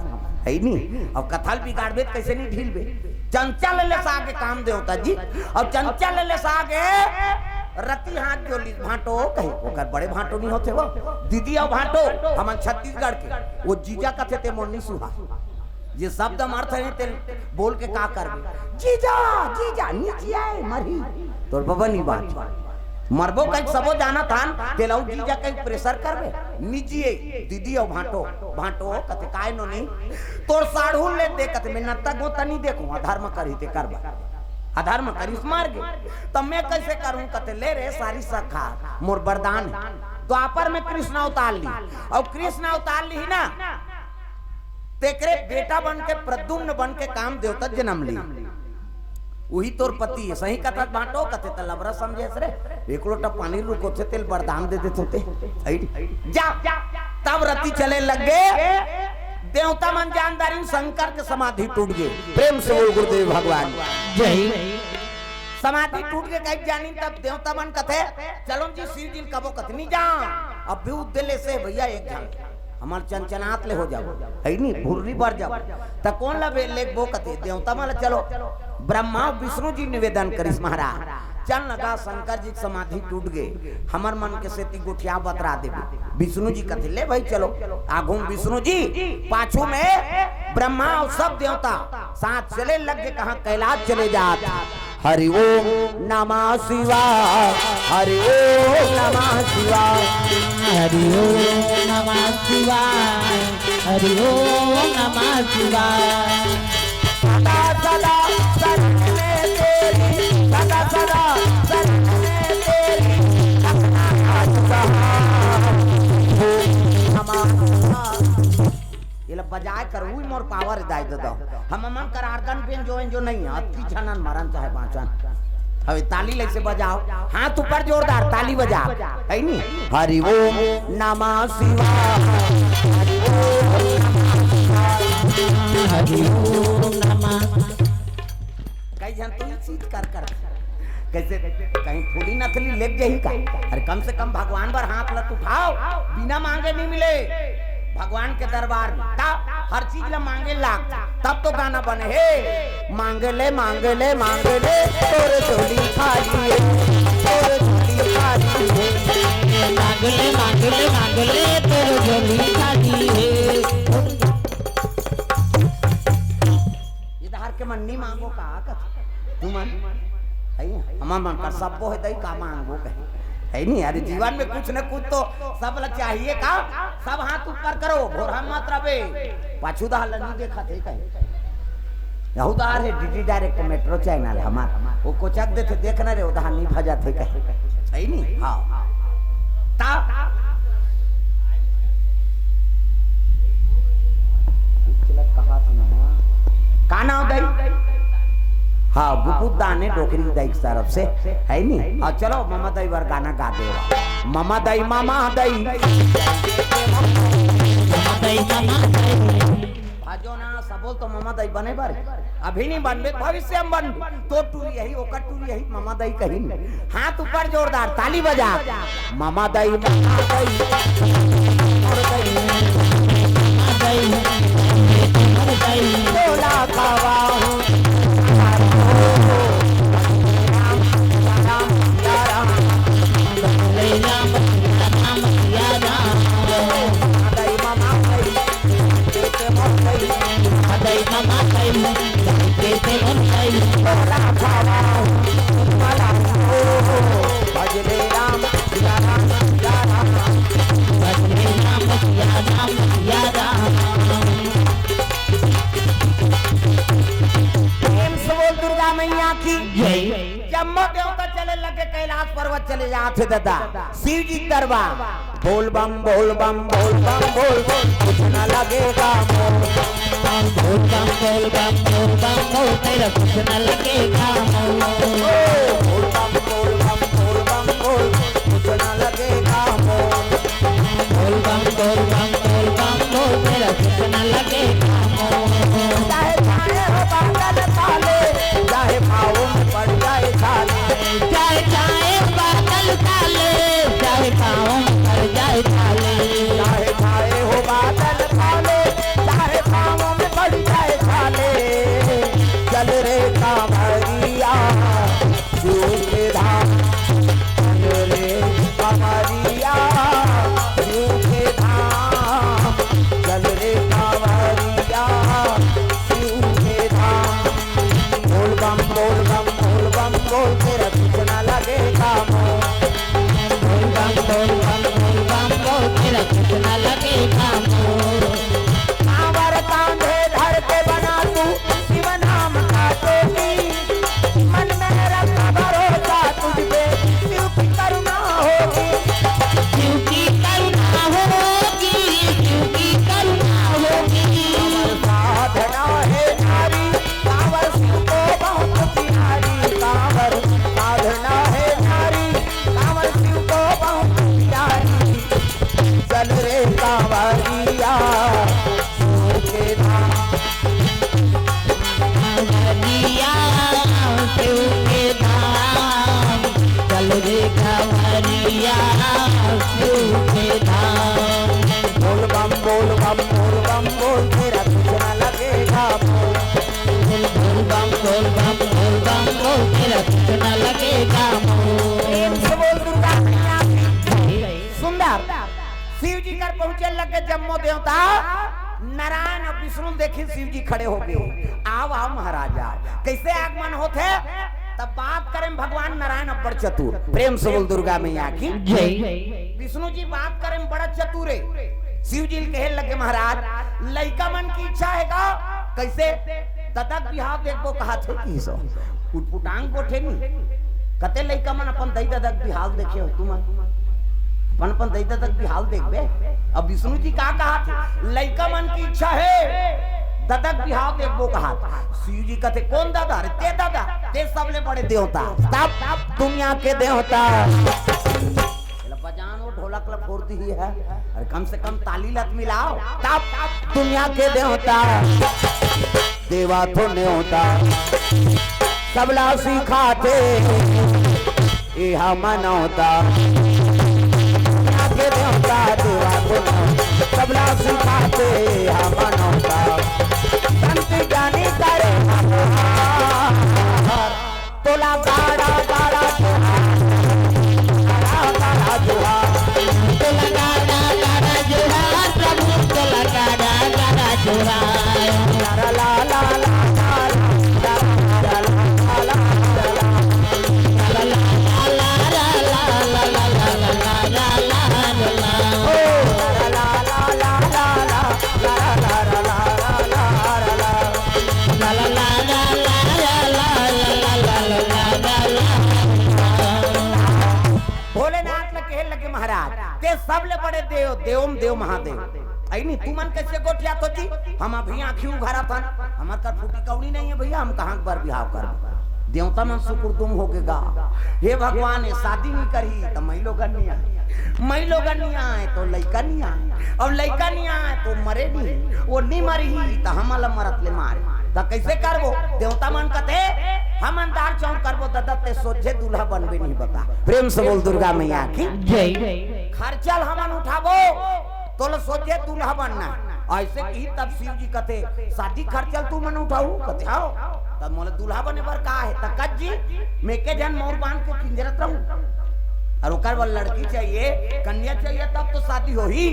हे नी? अब कथा ल बिगाड़बे त कैसे नहीं ढीलबे? चंचल ले सागे काम देवता जी, अब चंचल ले सागे रति हाथ जोली भांटो कहे, ओकर बड़े भांटो नहीं होथे वो, दीदी अउ भांटो, हमन छत्तीसगढ़ के, वो जीजा कथे ते मोर नहीं सुहा। ये शब्द हम अर्थ नहीं तेल बोल के का करबे? जीजा, जीजा, नी जियाए, मरही। तोर बबा नी बात। मरबो कहीं सबो जानत हन, तेला अउ जीजा कहीं pressure करबे? नी जिये, दीदी अउ भांटो, भांटो, कथे काय नोनी? तोर साढ़ू ले दे, कथे मैं नत्ता गोता नी देखूं, अधर्म करही ते करबा। अधर्म करिस मर गे, त मैं कैसे करूं? कथे ले रे सारी सखा, मोर वरदान हे। द्वापर में कृष्ण अवतार ली, अउ कृष्ण अवतार ली ना, तेकरे बेटा बन के, प्रद्युम्न बन के काम देवता जन्म ली। उही तोर पति हे, सही कथा भांटो, कथे त लबरा समझे रे, एक लोटा पानी रुकोथे तेल वरदान दे देथे ते। अई, जा, तब रति चले लग गे, देवता मन जान डारिन शंकर के समाधि टूट गे। प्रेम से बोल गुरुदेव भगवान जय। समाधि टूट गे कहीं जानिन तब देवता मन कथे, चलो जी शिव जी ल कबो कथनी जा, अब भी उद्दे ले से भैया एक झन हमर चनचनात ले हो जाबो, हे नी, भुर्री बर जाबो। त कोन ला बे-, लेगबो कथे, देवता मन ला चलो। ब्रह्मा अउ विष्णु जी निवेदन करिस महाराज, चल न गा शंकर जी के समाधि टूट गे, हमर मन के सेती गोठिया बतरा देबे। विष्णु जी कथे, ले भाई चलो। आगू में विष्णु जी, पाछू में ब्रह्मा अउ सब देवता साथ चले लग गे, कहाँ कैलाश चले जात। हरि ओम नमः शिवाय, हरि ओम नमः शिवाय। हरि ओम नमः शिवाय, हरि ओम नमः शिवाय। सदा सदा शरण में तेरी, सदा सदा शरण में तेरी, रखना हाथ सहाय। ओम नमः शिवाय। ये ला बजाए कर, उही मोर power दाई दे दो। हम मन कर organ बेंजो एंजो नहीं है, अति छनन मरन चाहे बाँचन। अबे ताली ले से बजाओ, हाथ ऊपर जोरदार ताली बजा, हे नी? हरि ओम नमः शिवाय, हरि ओम नमः शिवाय, हरि ओम नमः। कई झन तो ये चीज कर कर कैसे कहीं फूली नथली लेग जाही का? अरे कम से कम भगवान बर हाथ लत उठाओ, बिना मांगे नहीं मिले भगवान के दरबार में। तब हर चीज ला मांगे लाग, तब तो गाना बने हे। मांगे ले, मांगे ले, मांगे ले, तोर झोली खाली हे, तोर झोली खाली हे। मांगे ले, मांगे ले, मांगे ले, तोर झोली खाली हे। के मन नी मांगो का, का? तुमन है, हमर मन का सब्बो है दई, का मांगो कहे, है नी? अरे जीवन में कुछ न कुछ तो सब ला चाहिए का? सब हाथ ऊपर करो, भोरहा मत रबे। पाछू दहा ला नी देखा थे कहे। यहू दहा है डीडी डायरेक्ट मेट्रो चैनल हमार, वो कोचक देथे, देखना रे, उदहा नी भजा थे कहे, है नी? हाँ। ता कुछ लग कहा था ना। का नाम दई? हाँ, गुपुत दाने डोकरी दई के तरफ से, है नी? और चलो, ममा दई बर गाना गा दे। ममा दई, ममा दई। भजो ना, सबो तो ममा दई बने बर। अभी नी बनबे, भविष्य में बनबे। तो टूरी यही, ओकर टूरी यही, ममा दई कही। हाथ ऊपर जोरदार, ताली बजा। ममा दई, ममा दई, मोर दई, ममा दई, मोर दई, तोला खवाहूँ। प्रेम से बोल दुर्गा मैया की। जय। जम्मो देवता चले लगे, कैलाश पर्वत चले जात हे दादा। शिव जी के दरबार। बोल बम, बोल बम, बोल बम, बोल, कुछ न लगेगा मोल। बोल बम, बोल बम, बोल बम, बोल, तेरा कुछ न लगेगा मोल। ओ, बोल बम, बोल बम, बोल बम, बोल, कुछ न लगेगा मोल। बोल बम, बोल बम, बोल बम, बोल, तेरा कुछ न लगेगा मोल। चाहे छाए हो बादल काले, चाहे पाँव में पड़ जाए छाले। चाहे छाए बादल काले, चाहे पाँव में पड़ जाए छाले। चाहे छाए हो बादल काले, चाहे पाँव में पड़ जाए छाले। चल रे कांवरिया, शिव के धाम। चल रे कांवरिया, शिव के धाम। चल रे कांवरिया, शिव के धाम। बोल बम, बोल बम, बोल बम, बोल, तेरा कुछ ना लगेगा मोल। बोल बम, बोल बम, बोल बम, बोल, तेरा कुछ ना लगेगा मोल। कांवर कांधे धर के बना तू शिव नाम का ज्योति। मन में रखा भरोसा तुझ पे, शिव की करुणा होगी। शिव की करुणा होगी, शिव की करुणा होगी। कांवर साधना है नारी, कांवर शिव को बहुत प्यारी। कांवर साधना है नारी, कांवर शिव को बहुत प्यारी। चल रे कांवरिया, शिव के धाम। कांवरिया, शिव के धाम। चल रे कांवरिया, शिव के धाम। बोल बम, बोल बम, बोल बम, बोल, तेरा कुछ ना लगेगा मोल। बोल, बोल बम, बोल बम, बोल बम, बोल, तेरा कुछ ना लगेगा मोल। प्रेम से बोल दुर्गा मैया की। सुंदर। शिव जी कर पहुंचे लगे जम्मो देवता, नारायण अउ विष्णु ल देखिन शिव जी खड़े हो गए। आओ, आओ महाराज, आओ। कैसे आगमन होथे? तब बात करें भगवान नारायण अब्बड़ चतुर। प्रेम से बोल दुर्गा मैया की जय। विष्णु जी बात करें बड़ा चतुर हे। शिव जी ल कहे लगे, महाराज, लइका मन की इच्छा हे गा, कैसे? ददक बिहाव देखबो कहाथे कि सो। उटपुटांग गोठे नी। कते लइका मन अपन दई ददक बिहाव देखे हो तुमन? अपन अपन दई ददक बिहाव देखबे। अब विष्णु जी का कहाथे? लइका मन की इच्छा हे, ददक बिहाव देखबो कहाथे। शिव जी कथे, कौन ददा? अरे ते ददा, ते सबले बड़े देवता, सब दुनिया के देवता। एला बजान वो ढोलक ला फोड़ दिही है। अरे कम से कम ताली लत मिलाओ। तब दुनिया के देवता, देवा तो न्योता, सबला सिखाथे एहा मनौता। दुनिया के देवता, देवा तो न्योता, सबला सिखाथे एहा मनौता। संत ज्ञानी करे तोला गाड़ा गाड़ा जोहार, गाड़ा गाड़ा जोहार। तोला गाड़ा गाड़ा जोहार प्रभु, तोला गाड़ा गाड़ा जोहार। ला ला ला ला ला ला। अरे देव, देवम देव महादेव। अई नहीं, तुमन कैसे गोठियात हो जी? हम अभी आँखी उघारत हन, हमर कर फूटी कौड़ी नहीं है भैया, हम कहाँ बर बिहाव करबो? देवता मन सुकुरदुम होगे गा। हे भगवान, ये शादी नहीं करही त मई लोगन नहीं आए, मई लोगन नहीं आए तो लइका नहीं आए, अउ लइका नहीं आए तो मरे नहीं, वो नहीं मरही त हमन ला मरत ले मारे। त कैसे करबो? देवता मन कथे, "हमन दार चौर करबो, ददा ते सोझे दूल्हा बनबे नहीं बता।" प्रेम से बोल दुर्गा मैया की जय। खर्चल हमन उठाबो, तोला सोझे दूल्हा बनना हे। ऐसे कही तब शिव जी कथे, "शादी खर्चल तुमन उठाहू?" कथे, "हव।" "तब मोला दूल्हा बने बर का हे?" "त कत जी, मैं के झन मउर बांध के किंजरत रहूं, अउ ओकर बर लड़की चाहिए, कन्या चाहिए, तब तो शादी होही।"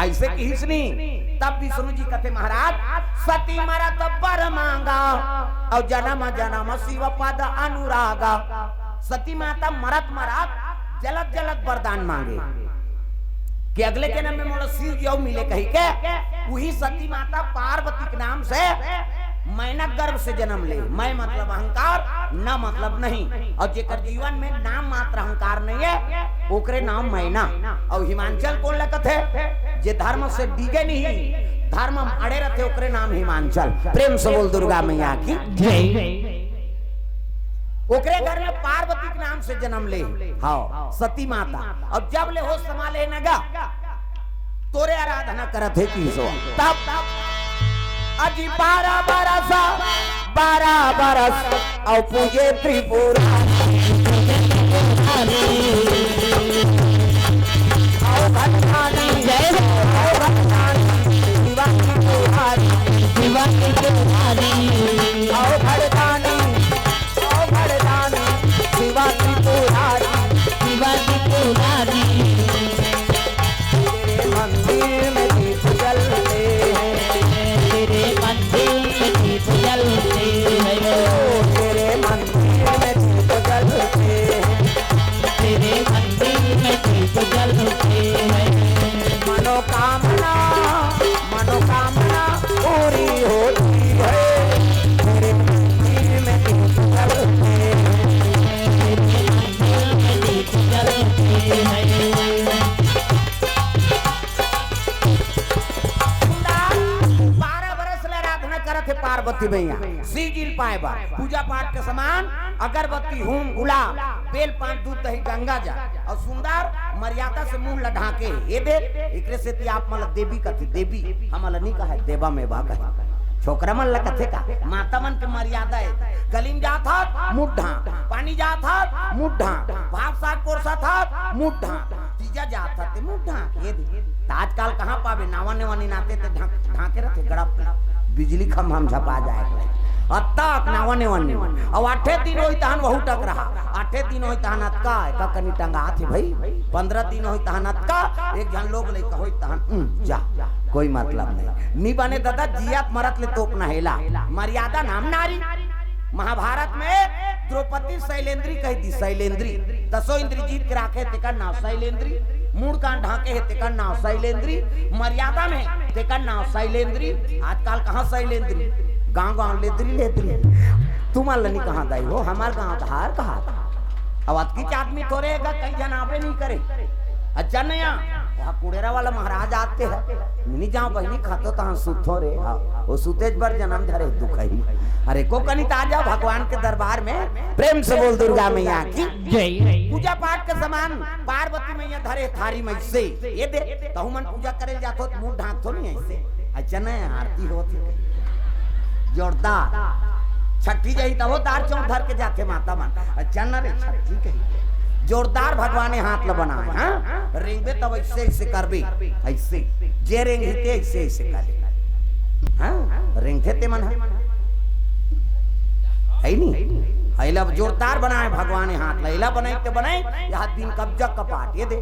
ऐसे कहिस नी। तब विष्णु जी कथे, "महाराज, सती मरत बर मांगा, अउ जनम जनम शिव पद अनुरागा।" सती माता मरत मरत जलत जलत वरदान मांगे कि अगले जनम में मोला शिव जी अउ मिले कही के, उही सती माता पार्वती के नाम से मैना गर्भ से जनम ले। मैं मतलब अहंकार, ना मतलब नहीं। अउ जेकर जीवन में नाम मात्र अहंकार नहीं है, ओकरे नाम मैना। अउ हिमांचल कोन ला कथे? जे धर्म से डिगे नहीं, धर्म में अड़े रथे, ओकरे नाम हिमांचल। प्रेम से बोल दुर्गा मैया की जय। ओकरे घर में पार्वती के नाम से जनम ले, हव, सती माता। अउ जब ले होश संभाले न गा, तोरे आराधना करत हे किसो। तब अजी बारह बरस, बारह बरस, अउ पूजे त्रिपुरा। अउ भगवानी, जय हो। अउ भगवानी, शिवा त्रिपुरारी। शिवा त्रिपुरारी। अउ भगवानी, अउ भगवानी, शिवा त्रिपुरारी। शिवा त्रिपुरारी। तेरे मंदिर में दीप जलते हैं। तेरे मंदिर में दीप जलते हैं। ओ, तेरे मंदिर में दीप जलते हैं। तेरे मंदिर में दीप जलते हैं। मनोकामना, मनोकामना पूरी होती है। तेरे मंदिर में दीप जलते हैं। तेरे मंदिर में दीप जलते हैं। सुंदर, बारह बरस ले आराधना करत हे पार्वती मैया, शिव जी ल पाए बर। पूजा पाठ के समान अगरबत्ती, हूम, गुलाब, बेल, पान, दूध, दही, गंगा जल, अउ सुंदर मर्यादा से मुंह ल ढांके हे। ये दे, एकरे सेती आप मन ल देवी कथे, देवी, हमन ल नहीं कहे, देवा में बा कहे। छोकरा मन ल कथे का, माता मन के मर्यादा हे। गली में जात हस, मुंह ढांक, पानी जात हस, मुंह ढांक, भात साग परोसत हस, मुंह ढांक, तीजा जात हस, ते मुंह ढांक, ये दे। त आजकल कहाँ पाबे, नावा नेवा निनाते ते ढांक, ढांके रथे गड़प के। बिजली खंभा में झपा जाए। अतका नावा नेवा निना। अउ आठे दिन होही तहन वहू टकरहा। आठे दिन होही तहन अतका, एका कनी टंगात हे भई। पंद्रह दिन होही तहन अतका, एक झन लोग लइका होही तहन, उम, जा, कोई मतलब नहीं। नी बने ददा, जियत मरत ले तोपना हेला। मर्यादा नाम नारी। महाभारत में द्रौपदी शैलेंद्री कहि दी, शैलेंद्री। दसों इंद्री जीत के राखे, तेकर नाव शैलेंद्री। मूड़ कान ढांके हे, तेकर नाव शैलेंद्री। मर्यादा में, तेकर नाव शैलेंद्री। आजकल कहाँ शैलेंद्री? गांव गांव लेद्री, लेद्री। तुमन ल नी कहा दाई हो, हमर गांव धार कहा था। अब अतकीच आदमी थोरे हे गा, कई झन आबे नहीं करे। अच्छा नया, वहाँ कुड़ेरा वाला महाराज आते हैं। मिनी जाओ बहिनी, खातो तहाँ सुतो रे। हाँ, वो सुतेज बर जन्म धरे दुखही। अरे को कनी त आ जाओ भगवान के दरबार में, प्रेम से बोल दुर्गा मैया की जय। पूजा पाठ के समान पार्वती मैया धरे थारी में से, ये दे, तहु मन पूजा करे जात हो त मुंह ढांक थो नहीं ऐसे। अच्छा न, आरती होत हे। जोरदार। छठी जाही तब वो दार चौक धर के जाथे माता मन। अच्छा न रे, छठी कही। जोरदार भगवान ने हाथ ल बनाए, हाँ? रेंगबे तब ऐसे, ऐसे करबे। ऐसे। जे रेंगही ते ऐसे, ऐसे करे। हाँ? रेंगथे ते मन ह। है नी? है लब जोरदार बनाए भगवान ने हाथ ल। एला बनाई ते बनाई, ये हाथ बिन कब्जा कपाट, ये दे।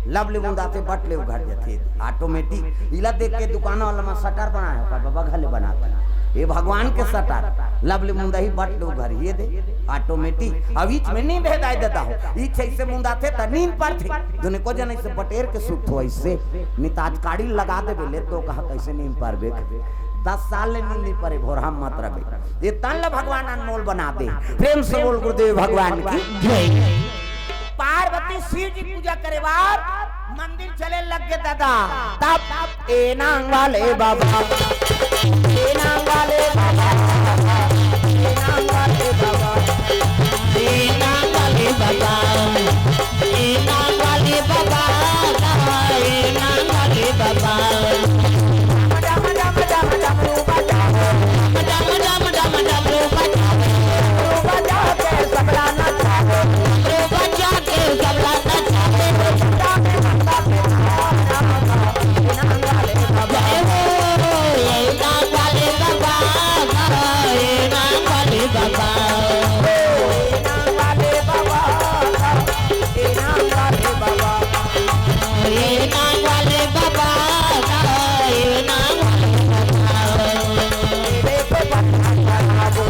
लब ले मुंदाथे, बट ले उघर जथे, automatic। इला देख के दुकान वाला मन शटर बनाए हो, का बाबा घले बना दे। ये भगवान के शटर, लब ले मुंदाही, बट ले उघर, ये दे, automatic। अब बीच में नींद हे दाई ददा हो, ई छे से मुंदाथे त नींद परथे। दुने को जन ऐसे बटेर के सुत हो ऐसे, निताज काड़ी लगा देबे ले तो कहा कैसे नींद परबे। दस साल ले नींद नहीं परे, भोरहा मत रबे। ये तन ल भगवान अनमोल बना दे। प्रेम से बोल गुरुदेव भगवान की जय। पार्वती शिव जी पूजा करे बार मंदिर चले लग गे दादा, तब ए नांग वाले बाबा, ए नांग वाले बाबा, ए नांग वाले बाबा, ए नांग वाले बाबा, ए नांग वाले बाबा, ए नांग वाले बाबा। डम डम डम डम रूपा जाओ, डम डम डम डम डम रूपा जाओ, रूपा जाओ के सबला नचाओ, रूपा जाओ के सबला नचाओ। जय हो, ए नांग वाले बाबा, ए नांग वाले बाबा, ए नांग वाले बाबा, ए नांग वाले बाबा, ए नांग वाले बाबा, ए नांग वाले बाबा। ए देखो बंधन चढ़ाबो,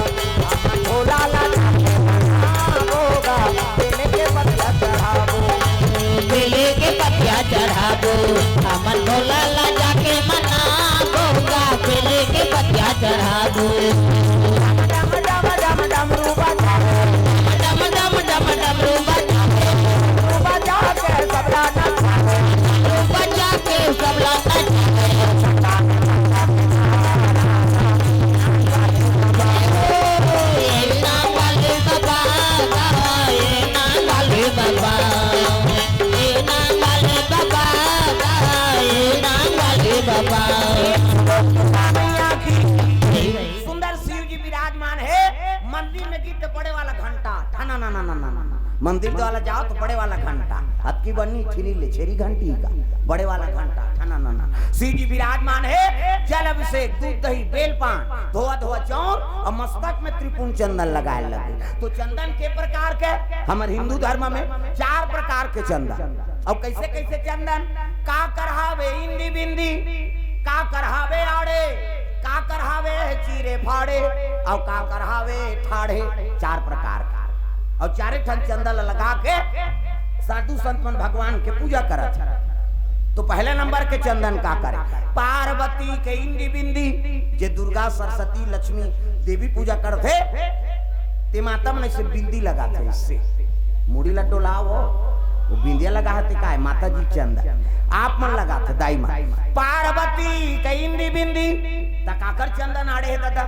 भोला ला जाके मनाबो गा, बेले के पतिया चढ़ाबो। बेले के पतिया चढ़ाबो, हमन भोला ला जाके मनाबो गा, बेले के पतिया चढ़ाबो। डम डम डम डम डमरू बजाओ, डम डम डम डम डमरू बजाओ, डमरू बजा के सबला नचाओ, डमरू बजा के सबला नचाओ। ए नांग वाले बाबा, ए नांग वाले बाबा, ए नांग वाले बाबा, ए नांग वाले बाबा। सुंदर शिव जी विराजमान हे मंदिर में, गिरत बड़े वाला घंटा, ठना ना ना ना ना ना। मंदिर वाला जाओ तो बड़े वाला घंटा, अतकी बन्नी छिरी ले छेरी घंटी का, बड़े वाला घंटा, ठना ना ना। शिव जी विराजमान हे, जल अभिषेक, दूध दही, बेल पान, धोआ धोआ चाउर अउ मस्तक में त्रिपुंड चंदन लगाए लगे। तो चंदन के प्रकार के, हमर हिंदू धर्म में चार प्रकार के चंदन। अउ कैसे कैसे चंदन? का करहावे इंदी बिंदी, का करहावे आड़े, का करहावे चीरे फाड़े, अउ का करहावे ठाढ़े, चार प्रकार का। अउ चारे ठन चंदन ल लगा के साधु संत मन भगवान के पूजा करत हे। तो पहले नंबर के चंदन का करे? पार्वती के इंदी बिंदी, जे दुर्गा, सरस्वती, लक्ष्मी, देवी पूजा करथे, ते माता मन ऐसे बिंदी लगाथे, इससे मुड़ी ला डोलाओ, वो बिंदिया लगा हते काय, माता जी चंदन आप मन लगाथे दाई मन। पार्वती के इंदी बिंदी, त काकर चंदन आड़े हे दादा?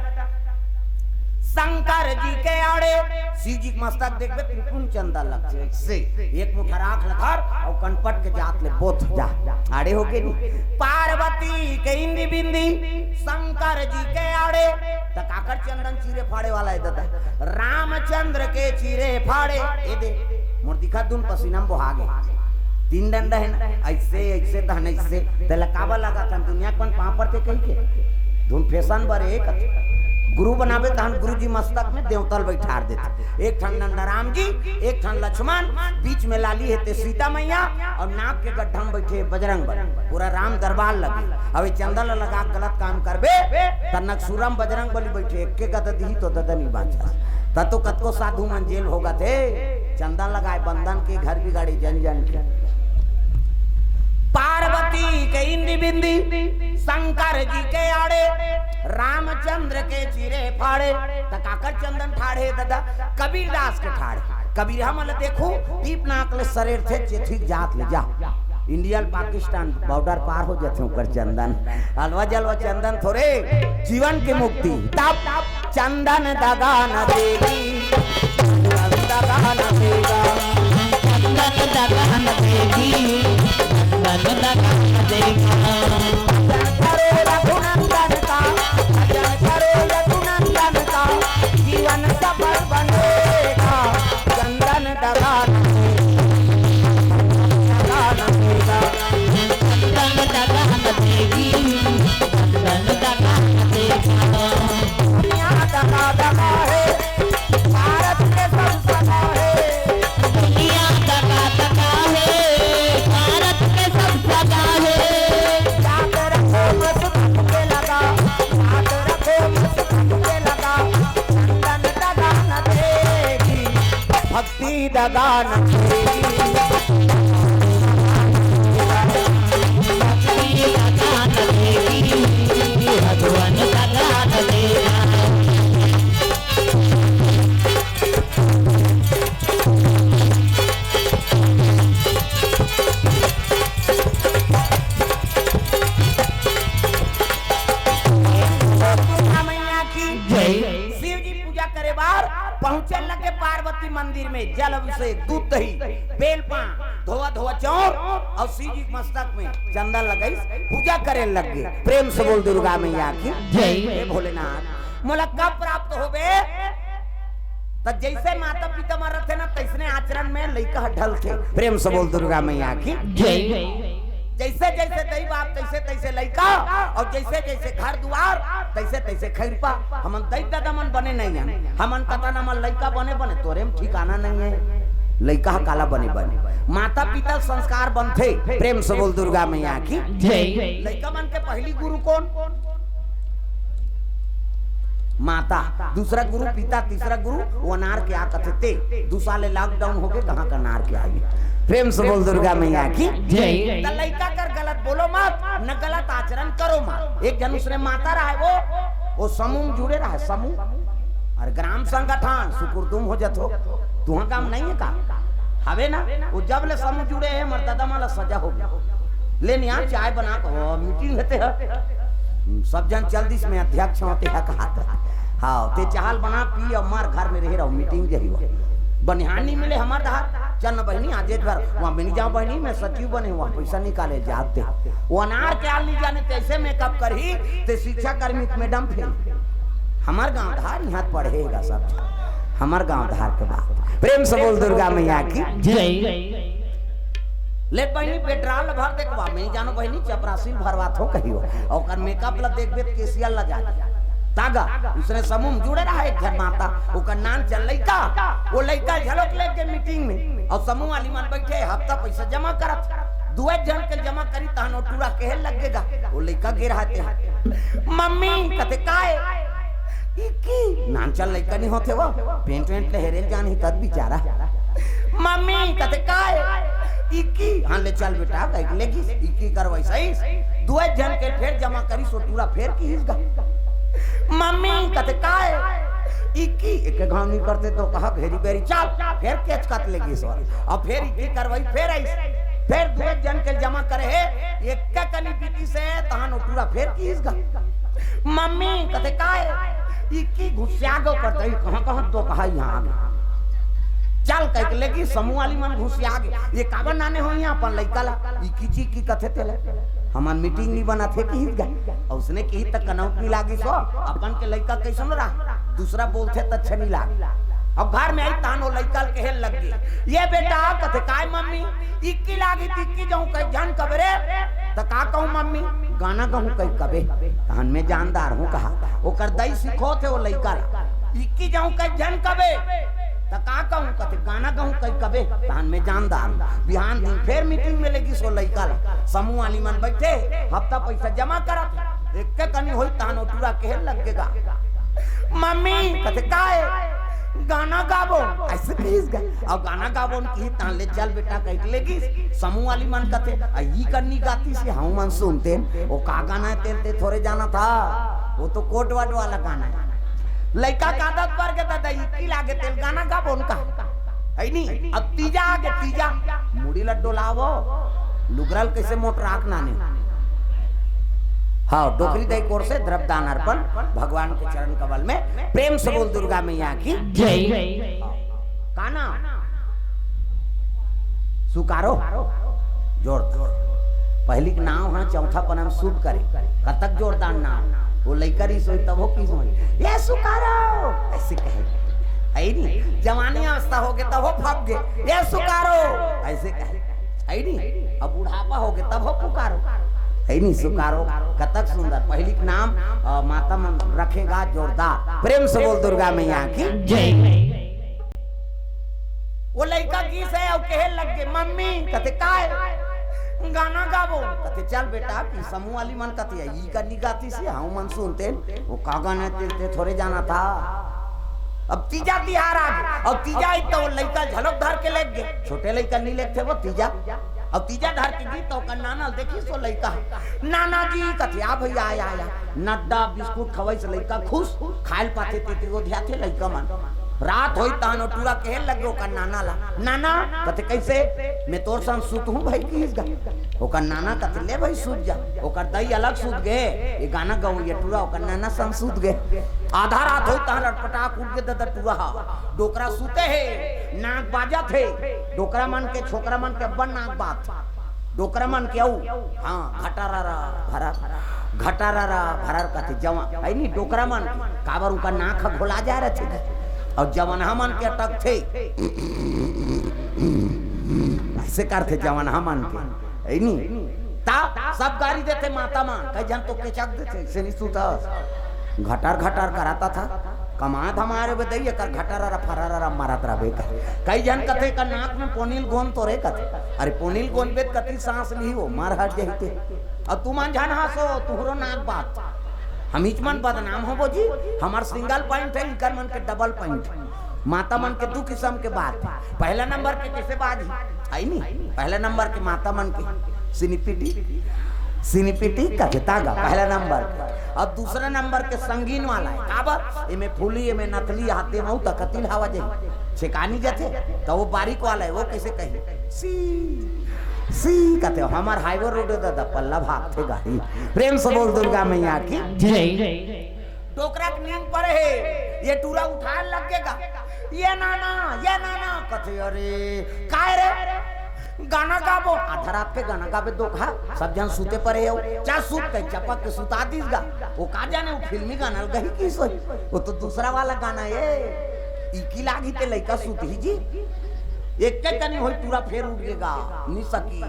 शंकर जी के आड़े। शिव जी के मस्तक देखबे, त्रिपुंड चंदन लगथे, ऐसे एक मुठा राख ल धर अउ कनपट के जात ले बोथ जा, आड़े होगे नी। पार्वती के इंदी बिंदी, शंकर जी के आड़े, त काकर चंदन चीरे फाड़े वाला हे दादा? रामचंद्र के चीरे फाड़े। ए दे, मोर दिखत दुन पसीना म बोहा गे। तीन डंडा हे ना, ऐसे, ऐसे तहन ऐसे, तेला काबर लगाथन? दुनिया के मन पाँव परथे कहिके। धुन फैशन बर एक गुरु बनाबे तहन गुरु जी मस्तक में देवता ल बैठार देथे। एक ठन नंदराम जी, एक ठन लक्ष्मण, बीच में लाली हे ते सीता मैया, अउ नाक के गड्ढा में बैठे बजरंग बली। पूरा राम दरबार लगे। अब ये चंदन ल लगा के गलत काम करबे, त नकसुरम बजरंग बली बैठे, एक के गदा दिही तो ददा नी बांचस। त तो कतको साधु मन जेल भोगत हे, चंदन लगाए बंदन के, घर बिगाड़े जन जन के। पार्वती के इंदी बिंदी, शंकर जी के आड़े, रामचंद्र के चीरे फाड़े, त काकर चंदन ठाढ़े दादा? कबीरदास के ठाढ़े। कबीर हमन ल देखो, दीप नाक ले सरेर थे चेथी जात ले जा। इंडिया ल पाकिस्तान बॉर्डर पार हो जाथे ओकर चंदन। अलवा जलवा चंदन थोरे, जीवन के मुक्ति। तब चंदन दगा न देगी, चंदन दगा न देगा, चंदन दगा न देगी, चंदन दगा न देगा। भजन करो रघुनंदन का, भजन करो रघुनंदन का, जीवन सफल बनेगा। चंदन दगा न देगी, चंदन दगा न देगी, चंदन दगा न देगी। दुनिया दगा दगा हे, भारत के सब सगा हे। दुनिया दगा दगा हे, भारत के सब सगा हे। याद रखो मस्त के लगा, याद रखो मस्त के लगा, चंदन दगा न देगी। भक्ति दगा न देगी, भक्ति दगा न देगी, भगवान दगा न देगा। लगे पार्वती मंदिर में जल अभिषेक, दूध दही, बेल पान, धोवा धोवा चाउर अउ शिव जी के मस्तक में चंदन लगाइस, पूजा करे लग गे। प्रेम से बोल दुर्गा मैया की जय। हे भोलेनाथ, मोला कब प्राप्त होबे? त जइसे माता पिता मन रथे ना, तइसने आचरण में लइका ह ढलथे। प्रेम से बोल दुर्गा मैया की जय। जइसे जइसे दई बाप, तइसे तइसे लइका, अउ जइसे जइसे घर दुआर, तइसे तइसे खइरपा। हमन दई ददा मन बने नइ हन, हमन कतना मन लइका बने बने, तोरे म ठिकाना नइ हे। लइका ह काला बने बने, माता पिता संस्कार बनथे। प्रेम से बोल दुर्गा मैया की जय। लइका मन के पहिली गुरु कोन? माता, दूसरा गुरु पिता, तीसरा गुरु वो अनार के आ कथे ते। दू साल ले lockdown होगे, कहाँ का अनार के आही? प्रेम से बोल दुर्गा मैया की जय। त लइका कर गलत बोलो मत, न गलत आचरण करो मत। एक झन उसने माता रहय, वो वो समूह म जुड़े रहय, समूह अउ ग्राम संगठन, सुकुरदुम हो जथो। तुहा काम नइ हे का? हवे ना, वो जब ले समूह जुड़े हे, हमर ददा मन ला सजा होगे। ले निया चाय बना के, वो मीटिंग होथे ह। सब झन चल दिस, मैं अध्यक्ष हों, ते ह कहात रहा। हाँ, ते चाहल बना पी अउ मार घर में रहे रहो, मीटिंग जही हुआ। बनिहार नइ मिले हमर डहर, चल न बहिनी, आज एक बार वहाँ में नइ जाओ बहिनी, मैं सचिव बने हुआ, पैसा निकाले जात दे। वो अनार के आल नइ जाने, तइसे मेकअप करही, ते शिक्षा कर्मी के मैडम फेल। हमर गांव धार यहाँ पढ़ेगा सब, हमर गांव धार के बात। प्रेम से बोल दुर्गा मैया की जय। ले बहिनी, पेट्रोल भर देखवा, मैं जानो बहिनी, चपरासी ल भरवाथों कहियो। ओकर मेकअप ला देखबे त केसिया ला जा। तागा, उसने समूह म जुड़े रहा एक झन माता, ओकर नान चल लइका, वो लइका झलक लेके मीटिंग में, अउ समूह वाली मन बइठे, हफ्ता पैसा जमा करत, दुए झन के जमा करी, तहन वो टूरा कहे लग गे गा, वो लइका गे रहा ते। मम्मी, कथे काय? इक्की, नानचन लइका नइ होथे वो, पेंट वेंट ले हेरे ल जानही तब बिचारा। मम्मी, कथे काय? इक्की, हाँ ले चल बेटा, कहिके लेगिस, इक्की करवाइस, दुए झन के फेर जमा करिस, वो टूरा फेर किहिस गा। मम्मी, कथे काय? इक्की, एके घाव नइ करते त कहा घेरी बेरी, चल, फेर केचकत लेगिस वो। अउ फेर इक्की करवाइस, फेर आइस, फेर दुए झन के जमा करे हे, एके कनी बीतिस हे, तहन वो टूरा फेर किहिस गा। मम्मी, कथे काय? इक्की घुसिया गे ओकर दई, कहाँ कहाँ तो कहा यहाँ आगे। चल कहिके लेगिस, समूह वाली मन घुसिया गे। ये काबर नाने होही अपन लइका ला? इक्की जी की कथे तेला। हमन मीटिंग नइ बनाथे किहिस गा। अउ उसने किहिस त कनौत नइ लागिस वो, अपन के लइका कइसन रहा, दूसरा बोलथे त अच्छा नइ लागे। अउ घर में आइस तहन वो लइका ल कहे लग गे, ये बेटा, कथे काय मम्मी? इक्की लागी त इक्की जहूँ कहि झन कबे रे। त का कहूँ मम्मी? गाना गहूँ कहि कबे, तहन में जानदार हूँ कहा। ओकर दई सिखोथे वो लइका ला, इक्की जहूँ कहि झन कबे, त का कहूँ? कथे गाना गहूँ कहि कबे, तहन में जानदार हूँ। बिहान दिन फेर मीटिंग में लेगिस वो लइका ला, समूह वाली मन बइठे, हफ्ता पैसा जमा करत, एके कनी होइस तहन वो टूरा कहे लग गे गा। मम्मी, कथे काय? गाना गाबो, अइसे किहिस गा। अउ गाना गाबो न किहिस, तहन ले चल बेटा कहिके लेगिस। समूह वाली मन कथे, अ, ई कन्नी गातिस हे, हमू मन सुनतेन। वो का गाना हे तेला ते थोरे जानत हस, वो तो कोट वट वाला गाना हे। लइका के आदत पर गे ददा, इक्की लागे तेला गाना गाबो न कहा। हइ नी? अब तीजा आगे, तीजा। मुड़ी ल डोलावो, लुगरा ल कइसे मोटराक नाने। हाँ, डोकरी दई कोर से द्रव्य दान अर्पण भगवान के चरण कमल में। प्रेम से बोल दुर्गा मैया की जय। का नाम? सुकारो। जोरदार। पहिली के नाम ह चौथा पन्ना म शुभ करे। कतक जोरदार नाम। वो लइका रिहिस होही तभो किहिस होही, ये सुकारो, अइसे कहे। हइ नी? जवानी अवस्था होगे तभो फप गे, ये सुकारो, अइसे कहे। हइ नी? अब बुढ़ापा होगे तभो पुकारो। हइ नी? सुकारो। कतक सुंदर। पहिली के नाम, अ, माता मन रखे गा जोरदार। प्रेम से बोल दुर्गा मैया की जय। वो लइका गिस हे अउ कहे लग गे, मम्मी, कथे काय? गाना गाबो। कथे चल बेटा, कि समूह वाली मन कथे, ई कन्नी गातिस हे, हमू मन सुनतेन। वो का गाना हे तेला ते थोरे जानत हस। अब तीजा तिहार आगे, अब तीजा आइस त वो लइका झलक धर के लेग गे। छोटे लइका नइ लेगथे वो तीजा। अब तीजा धर के गिस त ओकर नाना ल देखिस वो लइका। नाना जी, कथे आ भइया, आ, आ, आ। नड्डा बिस्कुट खवाइस लइका खुश, खाय ल पाथे तेती गोधियाथे लइका मन। रात होई तहन ओ टूरा कहे लगे ओकर नाना ला, "नाना," कथे, "कइसे?" "मैं तोर संग सुतहूं भई," किहिस गा। ओकर नाना कथे, "ले भई, सुत जा।" ओकर दई अलग सुत गे, ये गाना गवइया टूरा ओकर नाना संग सुत गे। आधा रात होई तहन रटपटाक उठ गे ददा टूरा हा। डोकरा सुते हे, नाक बाजत हे, डोकरा मन के, छोकरा मन के अब्बड़ नाक बाजथे। डोकरा मन के अउ, हां, घटारारा भरर, घटारारा भरर कथे जवान, हइ नी, डोकरा मन के, काबर उनका नाक ह घोला जाय रथे जी। अउ जवनहा मन के अटकथे, अइसे करथे जवनहा मन के, हइ नी? ता सब गारी देथे माता मन, कई झन तो केचक देथे, "अइसे नी सुतस, घटर घटर करत हस, कमा धमा रे बे दई, एकर घटरर फररर मारत रहिबे," कथे। कई झन कथे, "एकर नाक में पोनिल गोंद तो रे," कथे। अरे पोनिल गोंद बे त कति सांस लिही ओ, मर हर जही ते। अउ तुमन झन हंसो, तुंहरो नाक बात। हमीच मन बदनाम होबो जी, हमर single point हे, इंकर मन के double point हे। माता मन के दू किसम के बात हे। पहला नंबर के कइसे बात हे, हइ नी? पहला नंबर के माता मन के सिनिपिटी, सिनिपिटी कथे ता गा, पहला नंबर के। अउ दूसरा नंबर के संगीन वाला हे। काबर? एमे फूली, एमे नथली, हाथे मऊ त कति ल हवा जाही। छेकानी जाथे, त ओ बारीक वाला हे, ओ कइसे कही? सी, सी कथे, हमर highway road हे ददा, पल्ला भागथे गारी। प्रेम से बोल दुर्गा मैया की। जय। डोकरा के नींद परे हे, ये टूरा उठाय लगे गा, "ये नाना, ये नाना," कथे, "अरे, काय रे?" "गाना गाबो।" आधा रात के गाना गाबे दोकहा, सब झन सुते परे हे, "जा सुत," कहि चपक के सुता दिस गा। ओ का जाने, ओ फिल्मी गाना ल गही किहिस होही, ओ तो दूसरा वाला गाना हे, इकी लागही ते लइका सुतही जी। एके कनी होई टूरा फेर उठ गे गा, नी सकी।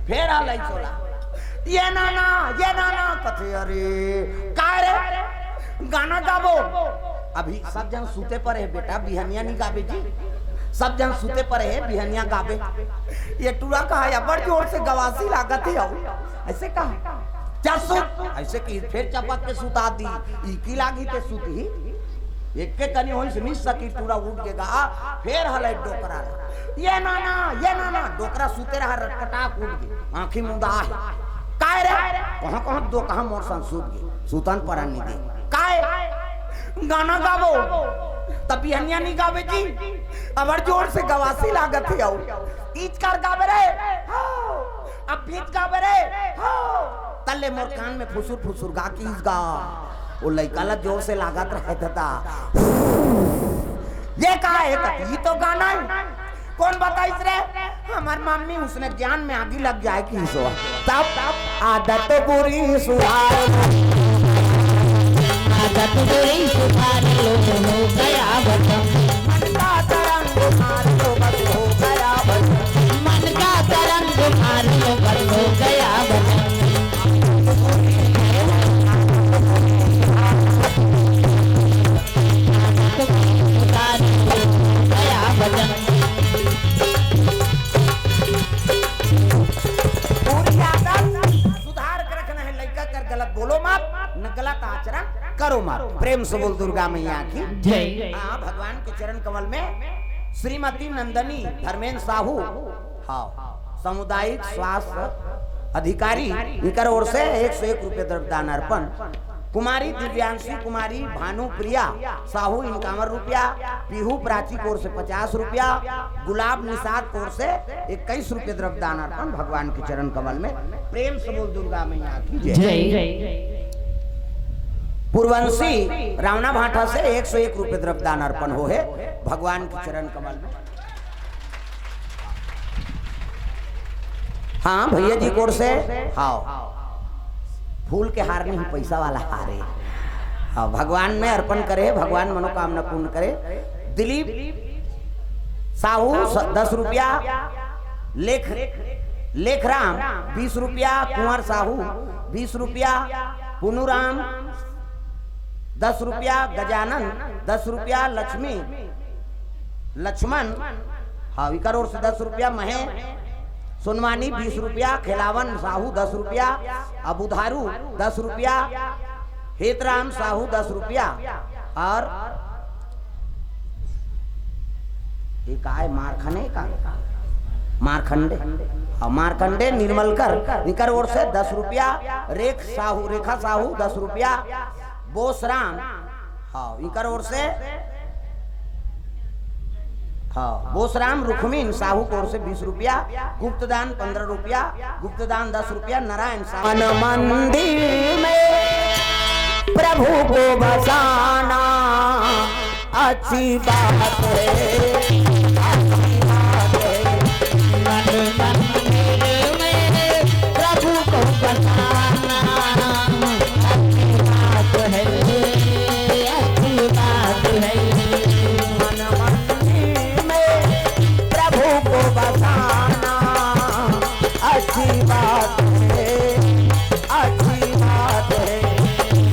फेर हलइस ओला, "ये नाना, ये नाना," कथे, "अरे, काय रे? गाना गाबो?" अभी सब झन सुते परे हे बेटा, बिहनिया नी गाबे जी, सब झन सुते परे हे, बिहनिया गाबे। ये टूरा कहा, "अब्बड़ जोर से गवासी लागत हे," अउ अइसे कहा, "जा सुत," अइसे कहि फेर चपक के सुता दिस, इकी लागही ते सुतही। एके कनी होइस नी सकी टूरा उठ गे गा, फेर हलइस डोकरा ला, "ये नाना, ये नाना।" डोकरा सुते रहा, रटपटाक उठ गे, आंखी मुंदा हे। "काय रे?" "कहां कहां दोकहा मोर संग सुत गे, सुतन परन नी दे।" "काय?" "गाना गाबो।" "त बिहनिया नी गाबे जी, अब्बड़ जोर से गवासी लागत हे अउ।" "इच कर गाबे रे।" "हां।" "अब बीच गाबे रे।" "हां।" तले मोर कान में फुसुर फुसुर गा किहिस गा। ओ लइका ला जोर से लागत रहे ददा। "ये का हे?" कथे, "ये तो गाना हे।" "कोन बताइस रे?" "हमर मम्मी, उसने ज्ञान में आगी लग जाए किहिस ओ।" तब आदत बुरी सुधार, आदत बुरी सुधार लो, हो गया वतन। मन का तरंग मार लो, बस हो गया वतन। मन का तरंग मार लो, बस हो गया वतन। पूरी आदत सुधार के रखना हे, लइका कर गलत बोलो मत, न गलत आचरण करो मत। प्रेम से बोल दुर्गा मैया की जय। हां, भगवान के चरण कमल में श्रीमती नंदनी धर्मेंद्र साहू, हां, सामुदायिक स्वास्थ्य अधिकारी, इनकर ओर से एक सौ एक रुपये द्रव्यदान अर्पण। कुमारी दिव्यांशी कुमारी भानुप्रिया साहू इक्यावन रुपया, पीहू प्राची कोर से पचास रुपया, गुलाब निषाद कोर से इक्कीस रुपये द्रव्यदान अर्पण भगवान के चरण कमल में। प्रेम से बोल दुर्गा मैया की जय। जय। पूर्वंशी रावणा भाटा से एक सौ एक रुपये द्रव्यदान अर्पण होहे भगवान के चरण कमल में। हां, भैया जी कोर से, हां, फूल के हार नहीं, पैसा वाला हार हे। हां, भगवान में अर्पण करे, भगवान मनोकामना पूर्ण करे। दिलीप साहू स-, दस रुपया, लेख, लेखराम बीस रुपया, कुंवर साहू बीस रुपया, पुनुराम दस रुपया, गजानन दस रुपया, लक्ष्मी लक्ष्मण, हां, इकर ओर से दस रुपया, महेश सोनवानी बीस रुपया, खेलावन साहू दस रुपया, अबुधारू दस रुपया, हेतराम साहू दस रुपया, अउ ये काय मारखने का? मारखंडे। हां, मारखंडे निर्मलकर, इकर ओर से दस रुपया, रेख साहू, रेखा साहू दस रुपया, बोसराम, हां, इकर ओर से हाँ, बोसराम रुखमिन साहू की ओर से बीस रुपया, गुप्तदान पन्द्रह रुपया, गुप्तदान दस रुपया, नारायण साहू। मन मंदिर में प्रभु को बसाना अच्छी बात है, अच्छी बात है। मन मंदिर में प्रभु को बसाना अच्छी बात है, अच्छी बात है। मन मंदिर में प्रभु को बसाना अच्छी बात है, अच्छी बात है।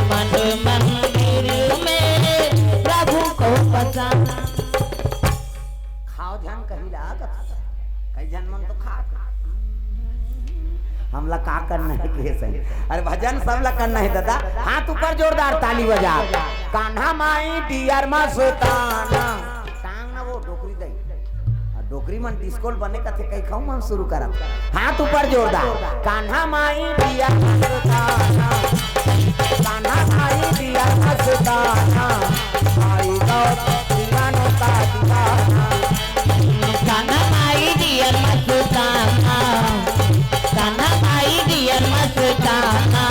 मन मंदिर में प्रभु को बसाना। खाव झन कही ला कथा। कई झन मन तो खा। हमला का करना है के सही? अरे भजन सबला करना है दादा। हाथ ऊपर जोरदार ताली बजा। कान्हा माई डियर मस्ताना। टांग ना वो डोकरी दई। आ डोकरी मन डिस्कोल बने कथे कई खाऊ मन शुरू करत। हाथ ऊपर जोरदार। कान्हा माई डियर मस्ताना। कान्हा माई डियर मस्ताना। आई गौर दीवानों का दीवाना। कान्हा माई डियर मस्ताना। कान्हा माई डियर मस्ताना।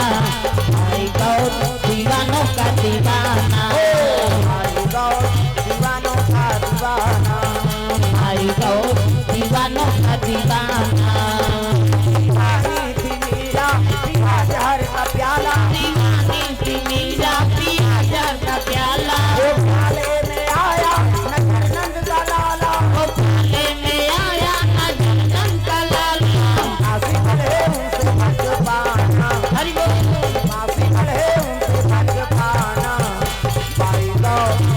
आई गौर दीवानों का दीवाना। ओ, आई गौर दीवानों का दीवाना। आई गौर दीवानों का दीवाना। दीवानी थी मीरा, पिया जहर का प्याला। दीवानी थी मीरा, पिया जहर का प्याला। वो प्याले में आया नंद का लाला। वो प्याले में आया नंद का लाला। आशिक है उनसे बचपाना। हरि बोल। आशिक है उनसे बचपाना। भाई गो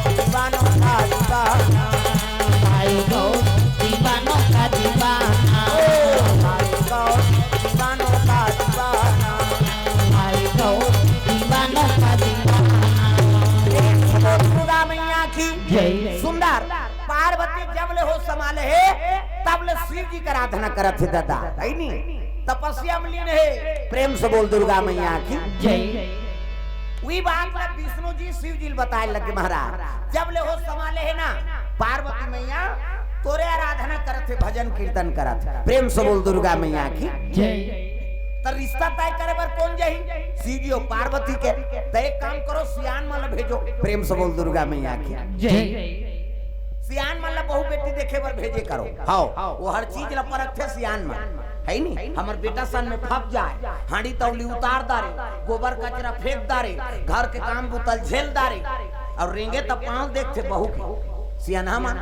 दीवानों का दीवाना। भाई गो दीवानों का दीवाना। ओ भाई गो दीवानों का दीवाना। भाई गो दीवानों का दीवाना। एक बोल दुर्गा मैया की जय। सुंदर। पार्वती जब ले होश संभाले हे, तब ले शिव जी के आराधना करत हे दादा, है नी? तपस्या में लीन हे। प्रेम से बोल दुर्गा मैया की जय। वही बात ला विष्णु जी शिव जी ल बताए लगे महाराज, जब ले होश संभाले हे ना पार्वती मैया, तोरे आराधना करत हे, भजन कीर्तन करत हे। प्रेम से बोल दुर्गा मैया की जय। त रिश्ता तय करे बर कोन जाही? शिव जी अउ पार्वती के। त एक काम करो, सियान मन ल भेजो। प्रेम से बोल दुर्गा मैया की जय। सियान मन ल बहू बेटी देखे बर भेजे करो। हव, वो हर चीज ल परखथे सियान मन, है नी? हमर बेटा सन में फंस जाए, हांडी तौली उतार डारे, गोबर कचरा फेंक डारे, घर के काम बुता ल झेल डारे, अउ रेंगे त पाँव देखथे बहू के। सियान मन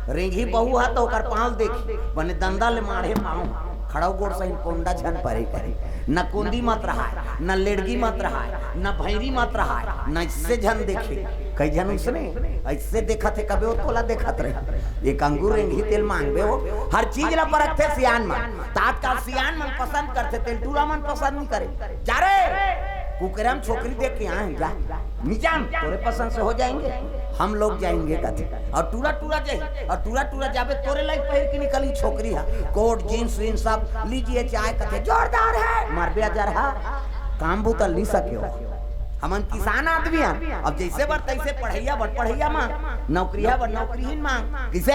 रेंगी बहू ह त ओकर पाँव देखही, बने दंदा ले माढ़े पाँव, खड़ाऊ गोड़ सहित कोंदा झन परे कही। न कोंदी मत रहाय, न लेड़गी मत रहाय, न भैरी मत रहाय, न इससे झन देखे। कई झन उसने ऐसे देखत हे, कबे वो तोला देखत रहे। एक अंगूर रेंगी तेल मांगबे हो, हर चीज ला परखथे सियान मन। त आजकल सियान मन पसंद करथे, तेल टूरा मन पसंद नहीं करे। जा रे, कुकरम छोकरी देख के आए हैं, जा। नहीं जान, तोरे पसंद से हो जाएंगे, हम लोग जाएंगे कथे। अउ टूरा टूरा जाही, अउ टूरा टूरा जाबे तोरे लाइक पहिर के निकली छोकरी ह, कोट जींस वींस सब लीजिए चाहे कथे जोरदार है, मार ब्याज रहा, काम बुता ली सके हो। हमन किसान आदमी हन, अब जैसे बर तैसे पढ़ैया बर पढ़ैया मांग, नौकरिया बर नौकरी ही मांग, किसे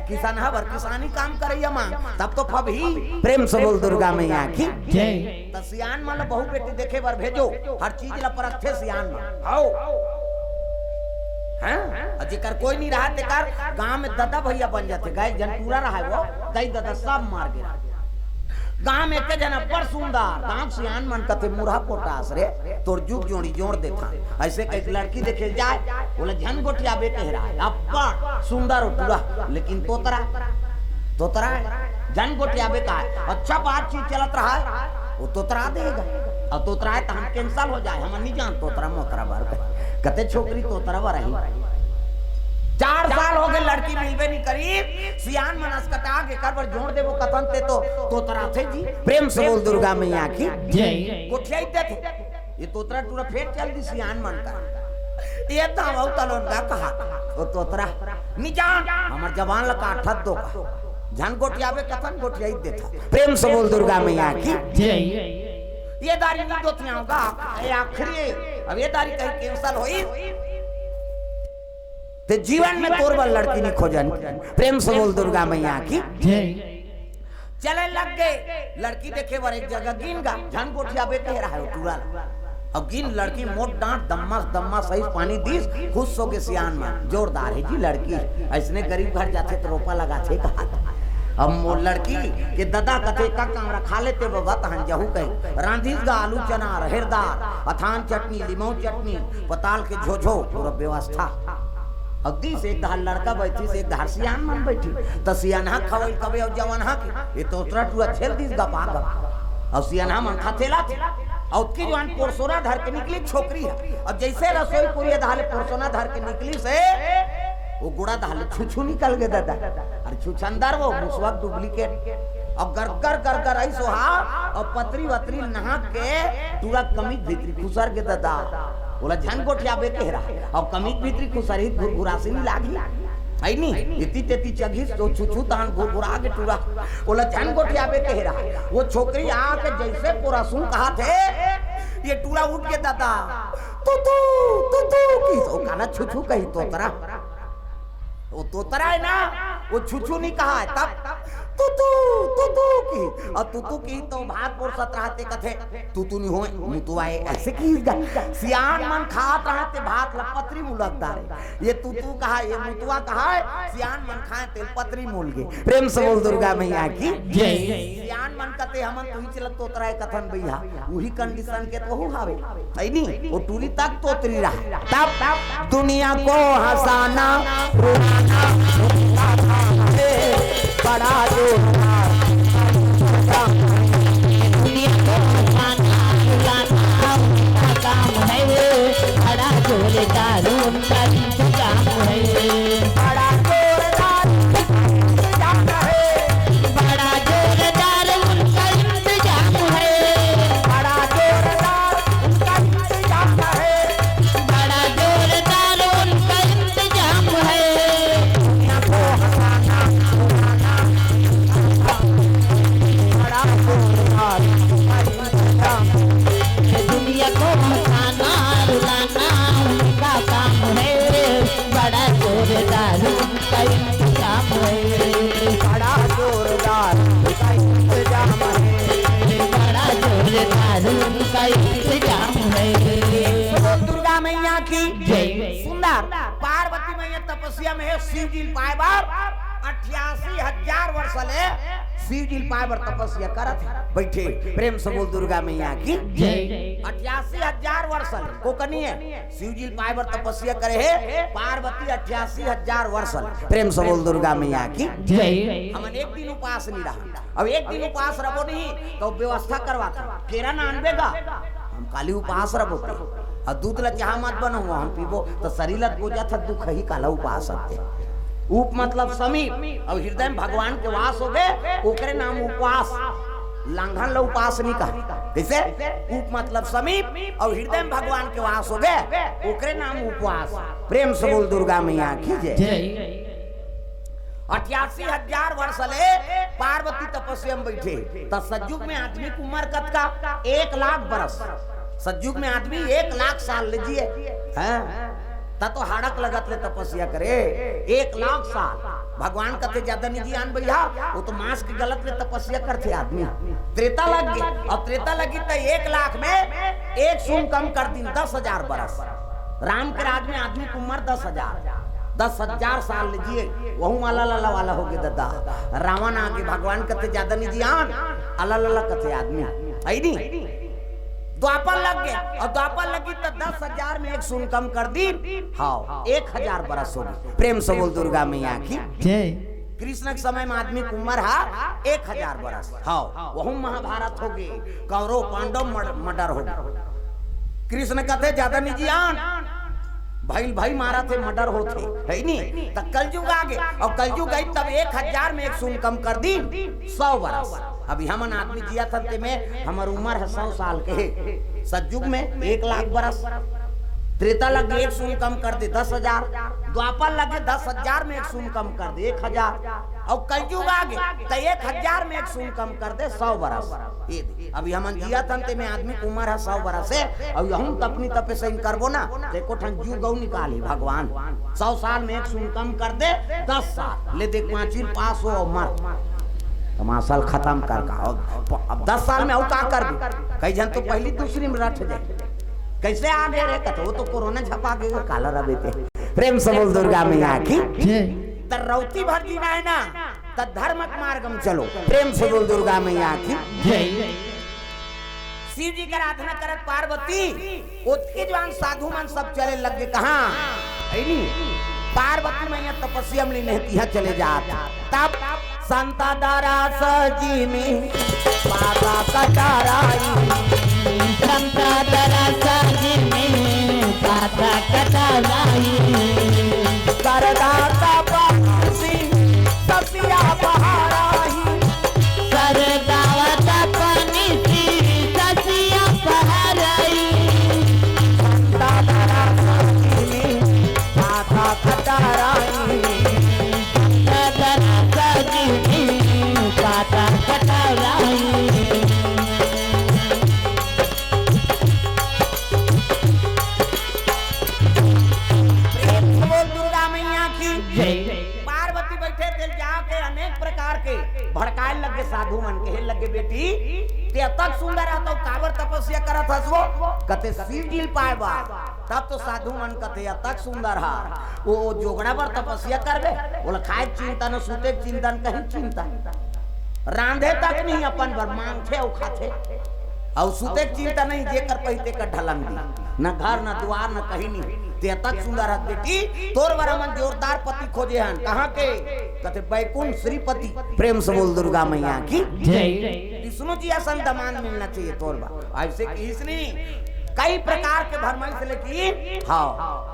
किसान ह बर किसानी काम करैया मांग, तब तो फबही। प्रेम से बोल दुर्गा मैया की जय। त सियान मन ल बहू बेटी देखे बर भेजो, हर चीज ल परखथे सियान मन। हव। हैं? अउ जेकर कोई नहीं रहा, तेकर गांव में ददा भैया बन जाथे। गए जन टूरा रहा वो, दई ददा सब मार गे। गांव में एक झन अब्बड़ सुंदर, गांव सियान मन कथे, "मुरहा पोटास रे, तोर जुग जोड़ी जोड़ देथा।" ऐसे कह के लड़की देखे जाए, बोले, "झन गोठियाबे," कह रहा है, अब्बड़ सुंदर हो टूरा, लेकिन तोतरा, तोतरा है। झन गोठियाबे का है। अच्छा बातचीत चलत रहा है, वो तोतरा देगा। अउ तोतरा है त हम cancel हो जाए, हम नहीं जान तोतरा मोतरा बर कहे। कते छोकरी तोतरा बर रही। चार साल हो गए, लड़की मिलबे नहीं करी। सियान मन असकटा के कर बर जोड़ देबो कथन ते तो तोतरा थे जी। प्रेम से बोल दुर्गा मैया की जय। गोठियाई देथे। ये तोतरा टूरा फेर चल दी सियान मन का। ये तो हम तलोन का कहा। ओ तोतरा, "निजान, हमर जवान ला काटत दो का। झन गोठियाबे कथन गोठियाई देथा।" प्रेम से बोल दुर्गा मैया की जय। ये दारी नहीं दोतियाऊंगा, ये आखिरी, अब ये दारी कहीं cancel होई। ते जीवन में तोर बर लड़की नहीं खोजन। प्रेम से बोल दुर्गा मैया की। जय। चले लग गे, लड़की देखे बर एक जगह गिन गा, झन गोठियाबे कहे रहा है टूरा ला। अब गिन लड़की मोट डांट, दम्मा दम्मा सही पानी दीस, खुश हो गे सियान मन, जोरदार है जी लड़की, ऐसने गरीब घर जाथे तो रोपा लगाथे कहा। अब मोर लड़की के ददा कथे का काम रखा लेते बबा तहन जहू कहे, रांधिस गा आलू चना, रहेर दार, अथान चटनी, लिमऊ चटनी, पताल के झोझो, पूरा व्यवस्था। अब दीस एक धार लड़का बैठी से एक धार सियान मन बैठी, त सियानहा खवई कबे अउ जवनहा के, ये तोतरा टूरा झेल दीस गपा गप। अब सियानहा मन खथेला थे, अउ ओतकी जवान पोरसोना धर के निकली छोकरी है। अब जैसे रसोई कुरिया धाले पोरसोना धर के निकली से, वो गुड़ा धाले छुछू निकल गे ददा। अरे छुछंदर वो मुसवा डुप्लीकेट। अब गरगर गरगर आई सोहा, अब पतरी वतरी नहा के टूरा कमीज भीतरी खुसर गे ददा। ओला झन गोठियाबे कहे रहा। अब कमीज भीतरी खुसरही घुरघुरासी नी लागही। है नी? इति तेती चघिस तो छुछू तान घुरघुरा के टूरा। ओला झन गोठियाबे कहे रहा। वो छोकरी आके जैसे पोरसू कहाथे, ये टूरा उठ के ददा। तू तू, तू तू की सो काना छुछू कही तोतरा। वो तोतरा है ना, वो छुछू नहीं कहा है, तब तू तू, तू तू की। और तू तू की तो भात पोरसत रहते कथे, तू तू नहीं होए, मुतुआ है, ऐसे की गा। सियान मन खात रहते भात ला पतरी मुलक डारे। ये तू तू कहा, ये मुतुआ कहा है, सियान मन खाए तेल पतरी मूल गे। प्रेम से बोल दुर्गा मैया की। जय। सियान मन कते हमन तू ही चलत तोतरा है कथन भैया, वही कंडीशन के तो हवे। है नी? वो टूरी तक तोतरी रहा। तब दुनिया को हंसाना, रुलाना, बड़ा जोरदार। दुनिया को हंसाना, रुलाना उनका काम है, बड़ा जोरदार उनका इंतजाम है। बड़ा जोरदार इंतजाम है। बड़ा जोरदार उनका इंतजाम है। बड़ा जोरदार उनका इंतजाम है। बड़ा जोरदार उनका इंतजाम है। दुनिया को हंसाना, रुलाना, बड़ा जोरदार उनका इंतजाम है। दुनिया को हंसाना, रुलाना उनका काम है। बड़ा जोरदार उनका इंतजाम है। बड़ा जोरदार उनका इंतजाम है। बड़ा जोरदार उनका इंतजाम है। बोल दुर्गा मैया की। जय। सुंदर पार्वती मैया तपस्या में है, शिव जी पाए बार अट्ठासी हजार वर्ष ले शिव जी पाए बर तपस्या करत है। बैठे प्रेम से बोल दुर्गा मैया की। जय। अट्ठासी हजार वर्ष ले कोकनी है, शिव जी पाए बर तपस्या करे है पार्वती अट्ठासी हजार वर्ष ले। प्रेम से बोल दुर्गा मैया की। जय। हमन एक दिन उपास नहीं रहा, अब एक दिन उपास रहो नहीं तो व्यवस्था करवाता, केरा ना आनबे गा, हम काली उपास रहो। और दूध ला चाह मत बनाओ, हम पीबो तो शरीर ला गोजा था दुख ही काला उपास आते। उप मतलब समीप, और हृदय में भगवान के वास हो गए, ओकरे नाम उपवास। लांघन ला उपास नहीं कहा। जैसे उप मतलब समीप और हृदय में भगवान के वास हो गए, ओकरे नाम उपवास। प्रेम से बोल दुर्गा मैया की जय। जय। अट्ठासी हजार वर्ष ले पार्वती तपस्या में बैठे, त सतयुग में आदमी के उम्र कतका? एक लाख बरस। सतयुग में आदमी एक लाख साल ले जिए। हैं? त तो हाड़क लगत ले तपस्या करे, एक लाख साल। भगवान कथे ज्यादा नहीं जियान भैया, वो तो मांस के गलत ले तपस्या करथे आदमी। त्रेता लग गए, और त्रेता लगी त एक लाख में एक सुन कम कर दिन, दस हजार बरस। राम के राज में आदमी के उम्र दस हजार, दस हजार साल ले जिए, वहू वाला लाला वाला हो गए दादा। रावण आगे भगवान कथे ज्यादा नहीं जियान, अला लाला कथे आदमी। है नी? द्वापर लग गए, और द्वापर लगी तो दस हजार में एक सुन कम कर दी। हाँ, एक हजार बरस हो गए। प्रेम से बोल दुर्गा मैया की। जय। कृष्ण के समय में आदमी के उम्र हा एक हजार बरस। हाँ, वहू महाभारत हो गए, कौरव पांडव मर-, मर्डर हो गए। कृष्ण कथे ज्यादा नहीं जियान, भइल भाई मारा थे, मर्डर होथे, है नी? त कलयुग आ गए, और कलयुग आई तब एक हजार में एक सुन कम कर दी, सौ बरस। अभी हमन आदमी जिया थन ते में हमर उम्र है सौ साल के, सतयुग में एक लाख बरस। त्रेता लगे एक सून कम कर दे, दस हजार। द्वापर लगे दस हजार में एक सून कम कर दे, एक हजार। अउ कलयुग आगे त एक हजार में एक सून कम कर दे, सौ बरस। ये दे, अभी हमन जियत हन ते में आदमी के उमर ह सौ बरस हे, अउ यहूं तपनी तपे सही करबो ना, त एको ठन जुग अउ निकालही भगवान। सौ साल में एक सून कम कर दे, दस साल ले देख, पांचवी पास हो अउ मर। तमाशा ल खतम कर का। अब, अब दस साल में अउ का करबे? कई झन तो पहली दूसरी में रट जाए। कैसे आ गए रे? कथे, "वो तो कोरोना झपा के काला रबे ते।" प्रेम से बोल दुर्गा मैया की। जय। त रौती भर जीना हे ना, त धर्म के मार्ग में चलो। प्रेम से बोल दुर्गा मैया की। जय। शिव जी के आराधना करत पार्वती, ओतके जवान साधु मन सब चले लग गे। कहाँ? अइनी। पार्वती मैया तपस्या में लीन हे, तिहाँ चले जात। तब संता दरस जिमि पाता कटराई। संता दरस जिमि पाता कटराई। सरदा तपसी ससिया पहराई। सरदा तपसी ससिया पहराई। संता दरस जिमि पाता कटराई। प्रेम से बोल दुर्गा मैया की। जय। पार्वती बैठे थे, जाके अनेक प्रकार के भड़काए लगे साधु मन, कहे लगे, "बेटी, ते अतक सुंदर हस त काबर तपस्या करत हस वो?" कथे, "शिव जी ल पाए बर।" तब तो साधु मन कथे, "अतक सुंदर ह, वो जोगड़ा बर तपस्या करबे, ओला खाए के चिंता न, सूते के चिंता न, कहीं चिंता। रांधे तक नहीं अपन बर, मांगथे अउ खाथे। अउ सूते के चिंता नहीं, जेकर पही तेकर ढलंगी। न घर, न दुआर, न कहीं नहीं। ते अतक सुंदर हस बेटी, तोर बर हमन जोरदार पति खोजे हन।" कहाँ के? कथे, "बैकुंठ श्रीपति।" प्रेम से बोल दुर्गा मैया की। जय। विष्णु जी असन दमांद मिलना चाहिए तोर बर। अइसे किहिस नहीं, कई प्रकार के भरमाइस लेकिन, हाँ,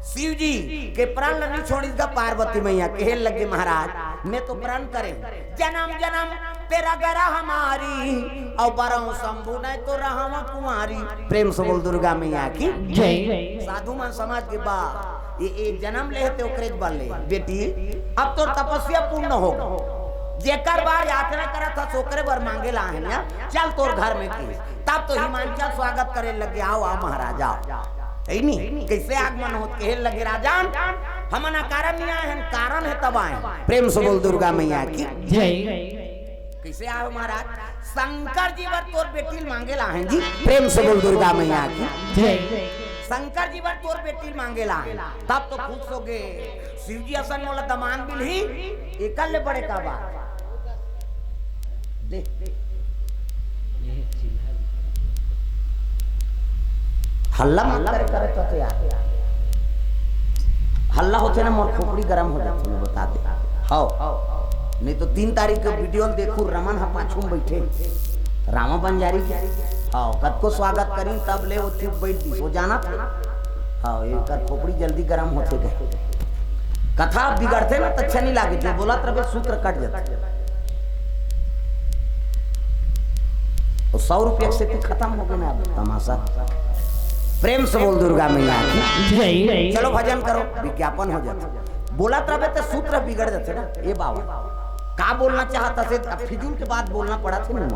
शिव जी के प्रण ल नहीं छोड़िस गा पार्वती मैया, कहे लगे, "महाराज, मैं तो प्रण करे, जनम जनम तेरा गरा हमारी, अउ बरहूं शंभु नहीं तो रहवा कुंवारी।" प्रेम से बोल दुर्गा मैया की। जय। साधु मन समझ गे बा, ये, ये जनम ले हे ते ओकरे बर ले। बेटी, अब तोर तपस्या पूर्ण हो, जेकर बर याचना करत हस, ओकरे बर मांगे ला हे ना, चल तोर घर में की। तब तो हिमांचल स्वागत करे लगे, "आओ, आओ महाराज, आओ।" हे नी? कैसे आगमन होत, कहे लगे, "राजन, हमन अकारण नहीं आए हन, कारण हे तब आए।" प्रेम से बोल दुर्गा मैया की। जय। कैसे आए हो महाराज? "शंकर जी बर तोर बेटी ल मांगे ला हे जी।" प्रेम से बोल दुर्गा मैया की। जय। "शंकर जी बर तोर बेटी ल मांगे ला हे।" तब तो खुश हो गे, "शिव जी असन मोला दमांद मिलही, एकर ले बड़े का बात?" दे। हल्ला मत करे, करे तो यार। हल्ला होथे ना, मोर खोपड़ी गरम हो जाथे, मैं बता दे। हव। नहीं तो तीन तारीख के वीडियो ल देखू, रमन ह पाछू में बैठे। रामा बंजारी के। हव, कतको स्वागत करिन, तब ले वो चुप बैठ दिस। वो जानत हे? हव, एकर खोपड़ी जल्दी गरम होथे कहे। कथा बिगड़थे ना, त अच्छा नहीं लागे, जो बोलत रहे सूत्र कट जाथे। वो सौ रुपया के सेती खतम हो गे ना, अब तमाशा। प्रेम से बोल दुर्गा मैया की। जय। चलो भजन करो, विज्ञापन हो जाथे। बोलत रहे त सूत्र बिगड़ जाथे ना, ए बाबा। का बोलना चाहत हस, अब फिजूल के बात बोलना पड़त हे ना।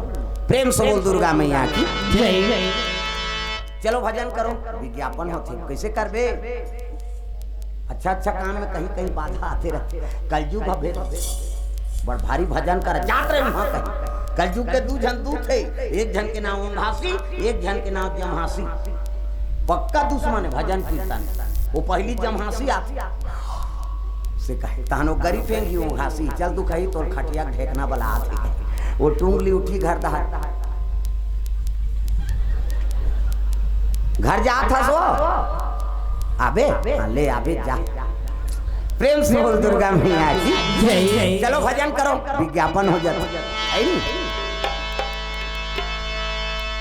प्रेम से बोल दुर्गा मैया की। जय। चलो भजन करो, विज्ञापन होथे, कैसे करबे? अच्छा, अच्छा काम में कहीं, कहीं बाधा आते रहथे। कलयुग ह भेद, बड़ भारी भजन कर जात रहे वहां कहीं। कलयुग के दू झन दूत हे, एक झन के नाम ओंघासी, एक झन के नाम जम्हासी। पक्का दुश्मन हे भजन कीर्तन। वो पहली जम्हासी आथे। से कहे, "तहन वो गरी फेंगी ओंघासी, चल दुखही तोर खटिया के ढेकना बला आथे।" वो टूंग ली उठी घर दहर। घर जात हस वो? आबे? हाँ, ले आबे, जा। प्रेम से बोल दुर्गा मैया की। जय। चलो भजन करो, विज्ञापन हो जाता है।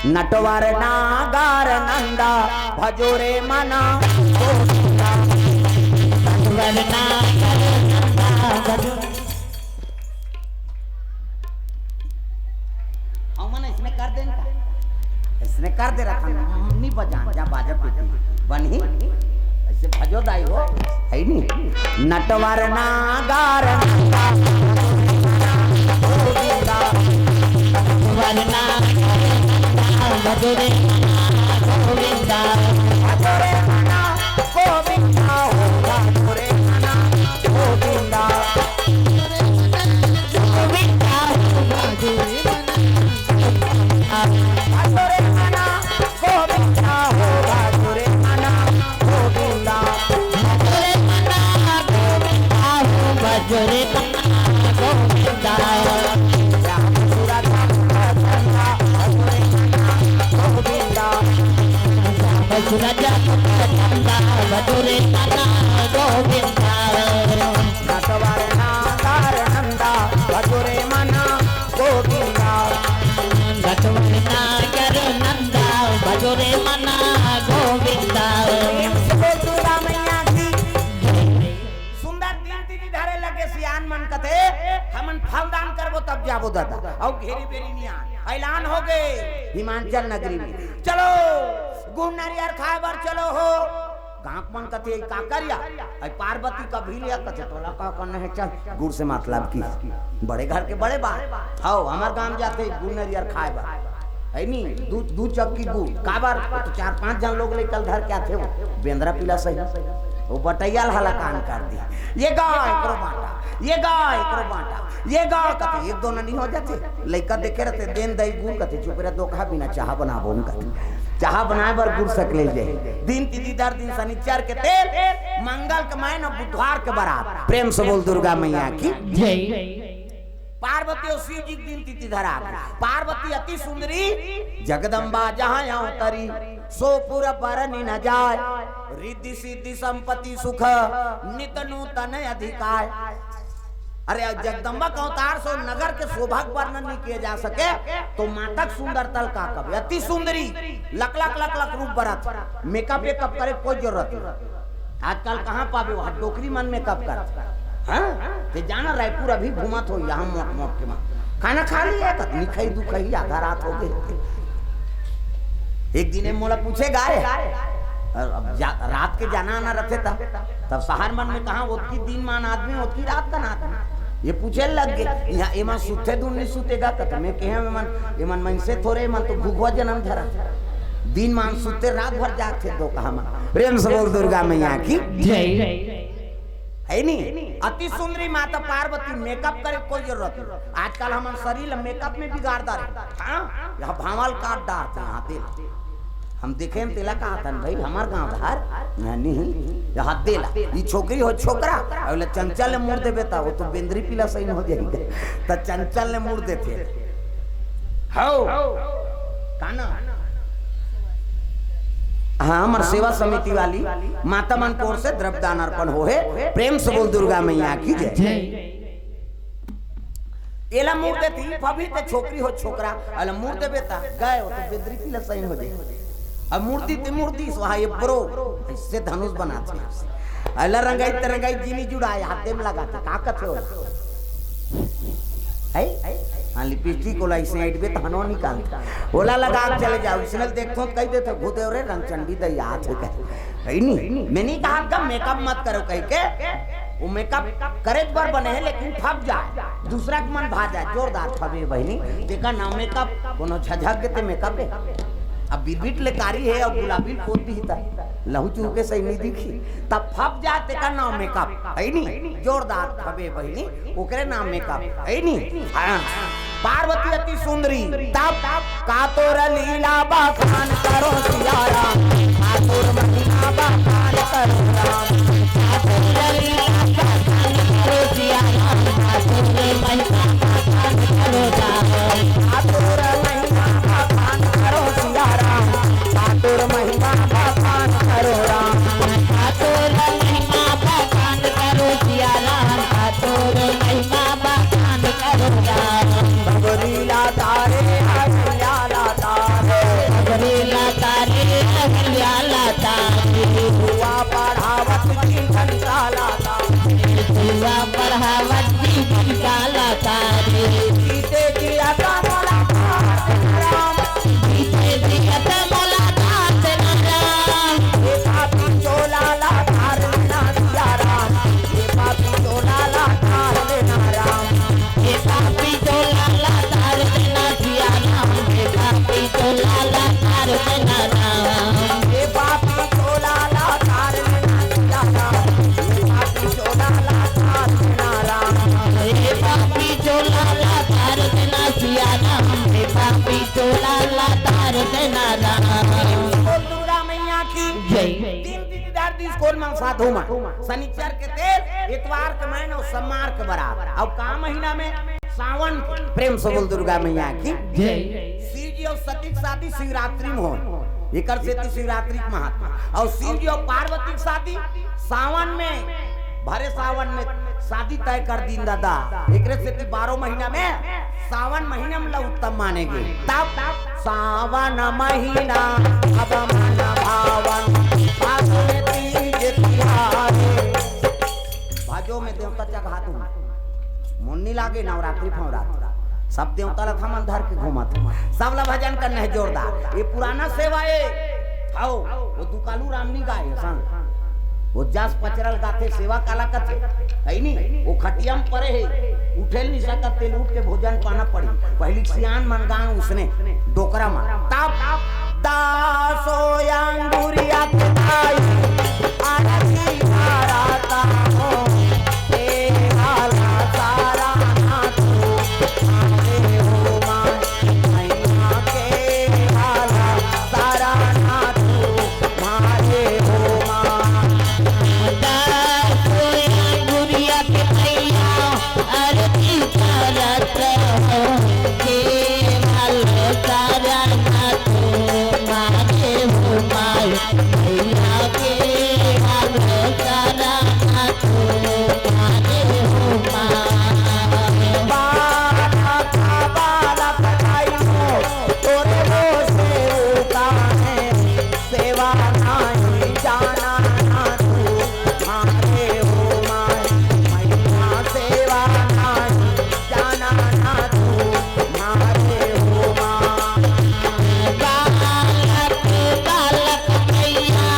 नटवर नागर नंदा भजो रे मना। नटवर नागर नंदा भजो। हमन इसमें कर देन का? इसने कर दे रखा, नहीं बजान जा बाजा पेटी बनही। ऐसे भजो दाई हो, है नी? नटवर नागर गोविंदा। नटवर नागर गोविंदा। गोविंदा हो, गोविंदा। गोविंदा हो, गोविंदा। गोविंदा हो, गोविंदा। गोविंदा हो, गोविंदा। गोविंदा। गोविंदा। गोविंदा। नटवर नागर नंदा, भजो रे मना गोविंदा। नटवर नागर नंदा, भजो रे मना गोविंदा। प्रेम से बोल दुर्गा मैया की। सुंदर दिन तिथि धरे लगे सियान मन कथे, हमन फल दान करबो तब जाबो दादा। अउ घेरी बेरी नियान ऐलान हो गए हिमांचल नगरी में, चलो गुड़ नरियर खाए बर चलो हो। गाँव मन कथे, "का करिया?" अई पार्वती कभी लिया कथे, "तोला का करना है, चल।" गुड़ से मतलब की बड़े घर के बड़े बात। हव, हमर गाँव जाथे गुड़ नरियर खाए बर, है नी? दू, दू चक्की गुड़। काबर? वो तो चार पांच झन लोग ले कल धर के आथे, वो बेंदरा पीला सही। वो बटैया ल हलाकान कर दी, "ये गा एकरो बांटा, ये गा एकरो बांटा, ये गा।" कथे, एक दो ननी हो जाथे, लइका देखे रहते, "देन दई गुड़," कथे, "चुप रह, दो कहा बिना चाहा बनाबो," कथे। चाहा बनाए बर गुड़ सकले जाए। दिन तिथि धर दिन सनिचर के तेल, मंगल के मायन बुधवार के बरात। प्रेम से बोल दुर्गा मैया की। जय। पार्वती अउ शिव जी के दिन तिथि धरा। पार्वती अति सुंदरी जगदम्बा जहाँ अवतरी, सो पुर बरनि न जाय। रिद्धि सिद्धि संपत्ति सुख नित नूतन अधिकाय। अरे, जगदम्बा के अवतार से नगर के शोभा के वर्णन नहीं किया जा सके, तो माता के सुंदरता ल का कबे। अति सुंदरी, लक लक लक लक रूप बरत, मेकअप वेकअप करे कोई जरूरत नहीं। आजकल कहाँ पाबे, वहाँ डोकरी मन मेकअप करत। हाँ, ते जाना रायपुर अभी घूमत हो, यहाँ मोट मोट के मन खाना खा लिया, कतनी खाई दू खाई, आधा रात हो गई। एक दिन ये मोला पूछे गाय, और अब जा, रात के जाना आना रथे तब, तब शहर मन में कहाँ ओतकी दिन मान आदमी, ओतकी रात का आदमी। ये पूछे लग गए, "यहाँ एमन सुते दून नहीं सुतेगा?" कत मैं कहे, "एमन, एमन मनसे थोरे, एमन तो घुघुआ जन्म धरा। दिन मान सुते, रात भर जागथे दो कहा मन।" प्रेम से बोल दुर्गा मैया की। जय। है नी? अति सुंदरी माता पार्वती, मेकअप करे कोई जरूरत नहीं। आजकल हमन शरीर ल मेकअप में बिगाड़ डारे। हाँ? यहाँ भांवल काट डारथे, यहाँ दिल। हम देखे हम तेला कहा थन भाई, हमार गांव धार नहीं, यहाँ दिल। ई छोकरी हो छोकरा, अउ ले चंचल ले मुड़ देबे ता, वो तो बेंदरी पीला सही हो जाएगा। त चंचल ले मुड़ देथे। हव। का ना? हाँ, हमर सेवा समिति वाली माता मन के ओर से द्रव्य दान अर्पण होहे। प्रेम से बोल दुर्गा मैया की जय। जय। एला मुड़ देती, फभी ते छोकरी हो छोकरा, अला मुड़ देबे ता, गए हो तो बेदरी पीला सही हो जाए। अब मूर्ति ते मूर्ति, सो हा ये ब्रो, इससे धनुष बनाथे। अला रंगाई ते रंगाई जीनी जुड़ाए, हाथे में लगाथे, का कथे हो? है? हाँ, लिपस्टिक ओला इसने अइटबे त हनो निकाल। ओला लगा के चले जाओ, इसने देखथो त कहि देथे, "भूदेव रे, रंगचंडी दई आत हे," कहे। है नी? मैं नहीं कहा का मेकअप मत करो कहि के, वो मेकअप करे बर बने हे, लेकिन फब जाए, दूसरा के मन भा जाए, जोरदार फबे बहिनी, तेकर नाम मेकअप, कोनो झझक के ते मेकअप हे। अब बिरबिट ले कारी हे अउ गुलाबी पोत दिही त लहू चूर के सही नहीं दिखी, तब फब जाए, तेकर नाम मेकअप, है नी? जोरदार फबे बहिनी, ओकरे नाम मेकअप, है नी? हाँ। पार्वती अति सुंदरी, तब का तोर लीला बखान करो सिया राम, का तोर महिमा बखान करो राम, का तोर लीला बखान करो सिया राम, का तोर महिमा बखान करो राम, का तोर महिमा बखान करो सिया राम, का तोर महिमा बखान करो राम, का तोर महिमा बखान करो सिया राम, का तोर महिमा बखान करो राम। बबरी लाता रे, हरिया लाता रे। बबरी लाता रे, हरिया लाता रे। हुआ पढ़ावत चिंतन का लाता। लाला तार देना सिया राम, हे पापी चोला ला तार देना राम। बोल दुर्गा मैया की जय। दीन दीनदार दीस कोन मन साधु मन। शनिचर के तेल, इतवार के मैन अउ सोमवार के बरात। अउ का महीना में? सावन के। प्रेम से बोल दुर्गा मैया की जय। शिव जी अउ सती के शादी शिवरात्रि में होय, एकर सेती शिवरात्रि के महत्व। अउ शिव जी अउ पार्वती के शादी सावन में, भरे सावन में शादी तय कर दीन दादा। एकरे सेती बारह महीना में सावन महीना में ला उत्तम माने गे। तब सावन महीना अब मन भावन, फागुन तीज तिहारे। भजो में देवता चघा दूं, मुन्नी लागे नवरात्रि फवरात्रि। सब देवता ला थमन धर के घूमत, सब ला भजन करना हे जोरदार। ये पुराना सेवा ए, आओ, वो दुकालू रामनी गाए हे सन। वो जस पचरल गाथे, सेवा काला कथे, है नी? वो खटिया में परे हे, उठे नहीं सकत, तेल उठ के भोजन पाना पड़ी। पहली सियान मन गान उसने डोकरा मन। तब दासो अंगुरिया के दाई, आरती भारता हो, ए वाला सारा नाथू, मारे हो माँ, मैया के वाला सारा नाथू, मारे हो माँ। दासो अंगुरिया के भैया, आरती करत हो, केवल करना तू मारे हो माई, भैया केवल करना तू मारे हो माई। बालक बालक दाई हो, तोरे वो सेवका है, सेवा नाही जाना ना तू, मारे हो माई, मैया सेवा नाही जाना ना तू, मारे हो माई। बालक बालक मैया,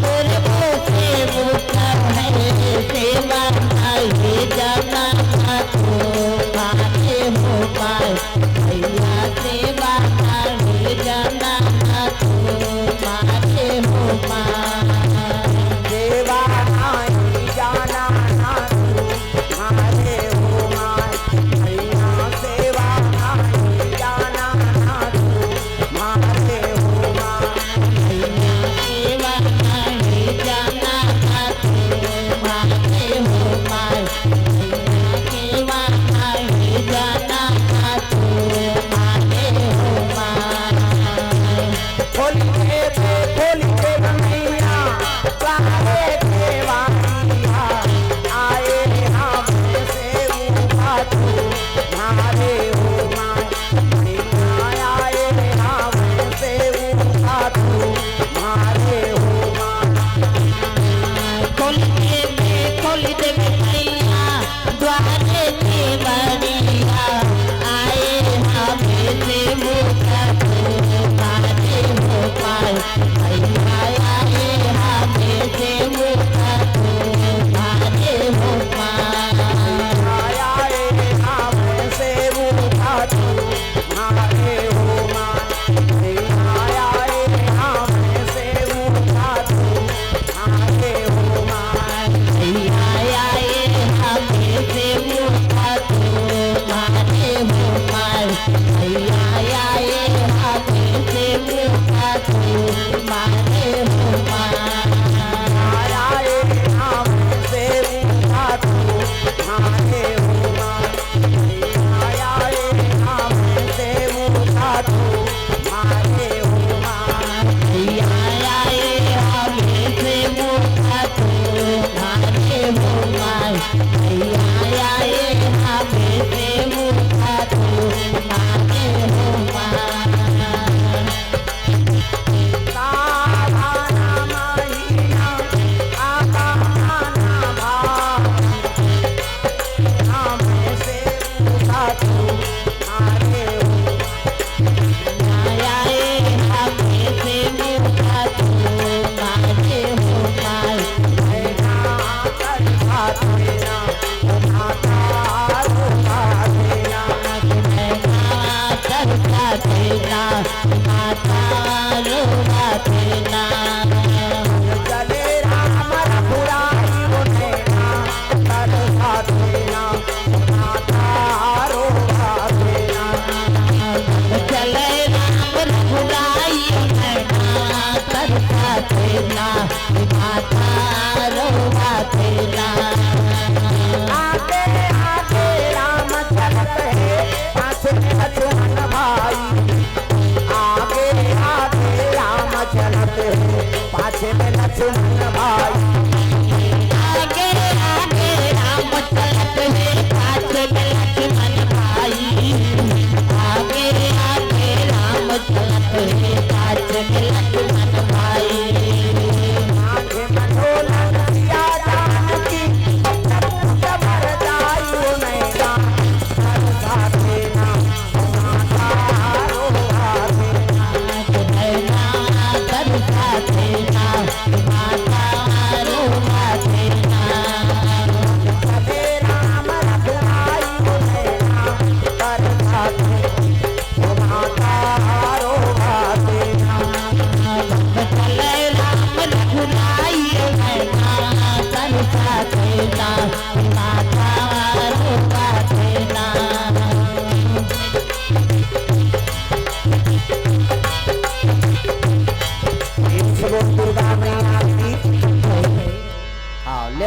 तोरे वो सेवका है, सेवा नाही जाना ना तू, मारे हो माई। भैया सेवा नाही जाना ना तू, मारे हो माँ। सेवा नाही जाना ना तू, मारे हो माँ। भैया सेवा नाही जाना ना तू, मारे हो माँ। भैया सेवा नाही जाना ना तू, मारे हो माँ। भैया सेवा नाही जाना ना तू, मारे हो माँ। खोल के दे, खोल के बनैया, सारे देवानिया, आए हम सेवका तू, मारे हो माँ। मैया आए हम सेवका तू, मारे हो माँ। खोल के दे, खोल दे मैया, द्वारे के बरिया, आए हमें सेवका तू, मारे हो माँ। भैया आए हमें सेवका तू, मारे हो माँ। आए हमें सेवका तू, मारे हो माँ। भैया आए हमें सेवका तू, मारे हो माँ। भैया आए हमें सेवका तू, मारे हो माँ। भैया आए हमें सेवका तू, मारे हो माँ। आए हमें सेवका तू, मारे हो माँ। भैया आए हमें सेवका तू, मारे हो माँ। भैया आए हमें सेवका तू, मारे हो माँ। भैया आए हमें सेवका तू, मारे हो माँ। सावन महीना आगमन भाई, हमें सेवका तू, मारे हो माँ। आए हमें सेवका तू, मारे हो माँ। मैना कर खाते ना, माता रो खाते ना। मैना कर खाते ना, माता रो खाते ना। चले राम रघुराई रो नैना, कर खाते ना, माता रो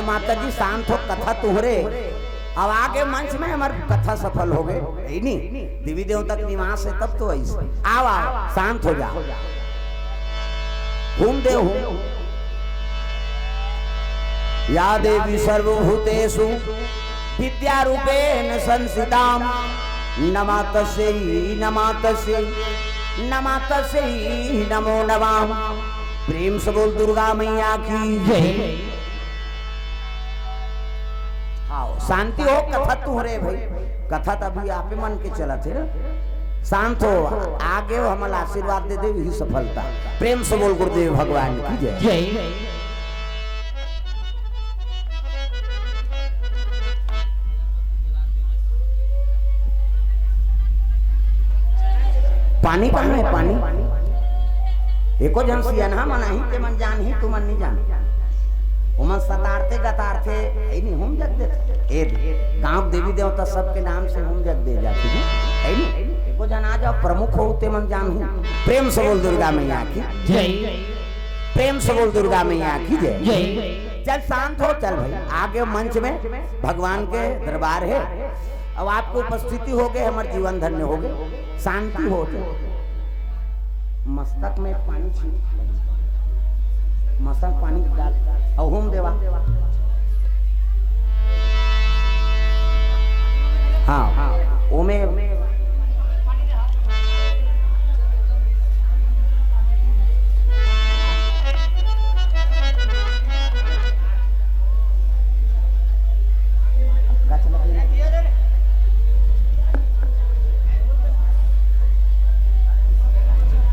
माता जी शांत हो, कथा तुहरे। अब आगे मंच में हमर कथा सफल हो गए, है नी? देवी देवता के निवास है तब तो ऐसे। आओ, आओ, शांत हो जाओ। हूम दे हूम। या देवी सर्वभूतेषु विद्यारूपेण संस्थिता। नमा तस्यै, नमा तस्यै, नमा तस्यै नमो नमः। प्रेम से बोल दुर्गा मैया की जय। हाँ, शांति हो, कथा तुहरे भाई, कथा त अभी आपे मन के चलत हे। शांत हो, आगे हो, हमला आशीर्वाद दे दे, यही सफलता। प्रेम से बोल गुरुदेव भगवान की जय। जय। पानी कहाँ है, पानी? एको झन सियनहा मन आही, ते मन जानही, तुमन नहीं जान। ओमन सतारते गतारते, ऐ नहीं, हूम जग देथे। ए गांव देवी देवता सबके नाम से हूम जग दे जाथे, है नहीं? एको झन आ जाओ, प्रमुख हो, ते मन जानही। प्रेम से बोल दुर्गा मैया की जय। प्रेम से बोल दुर्गा मैया की जय। जय। चल शांत हो, चल भाई, आगे मंच में भगवान के दरबार है। अब आपको उपस्थिति हो गए, हमर जीवन धन्य हो गए, शांति हो जाए। मस्तक में पानी छीट, मस्तक पानी डाल, अउ हूम देवा। हाँ, हाँ, ओमे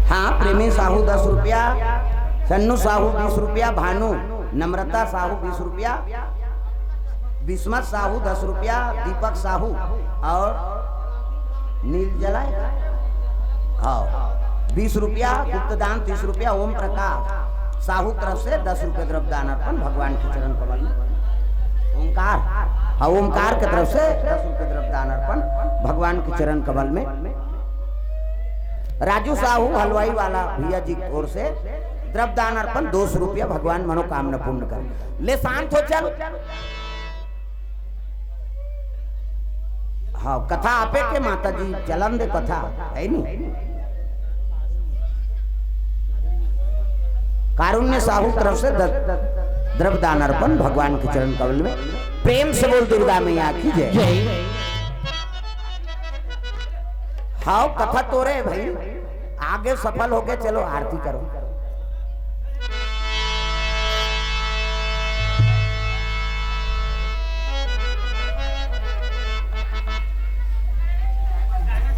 हाँ, प्रेमी साहू दस रुपया, सन्नू साहू बीस रुपया, भानु नम्रता साहू बीस रुपया, बिस्मत साहू दस रुपया, दीपक साहू और नील जलाए, हाँ, बीस रुपया, गुप्तदान तीस रुपया, ओम प्रकाश साहू तरफ से दस रुपये द्रव्य दान अर्पण भगवान के चरण कमल में। ओंकार, हाँ, ओंकार के तरफ से दस रुपये द्रव्य दान अर्पण भगवान के चरण कमल में। राजू साहू हलवाई वाला भैया जी की ओर से द्रव्य दान अर्पण दो सौ रुपया, भगवान मनोकामना पूर्ण कर। ले शांत हो, चल। हाँ, कथा आपे के माता जी, चलन दे कथा, है नी? कारुण्य साहू तरफ से द-, द्रव्य दान अर्पण भगवान के चरण कमल में। प्रेम से बोल दुर्गा मैया की जय। जय। हाँ, कथा तोरे भाई, आगे सफल हो गए, चलो आरती करो।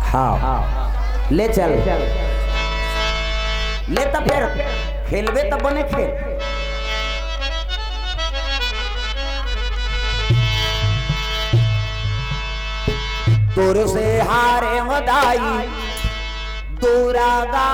हाँ, ले चल, ले त फेर खेलबे त बने खेल। तोर से हारे मदाई दुरागा।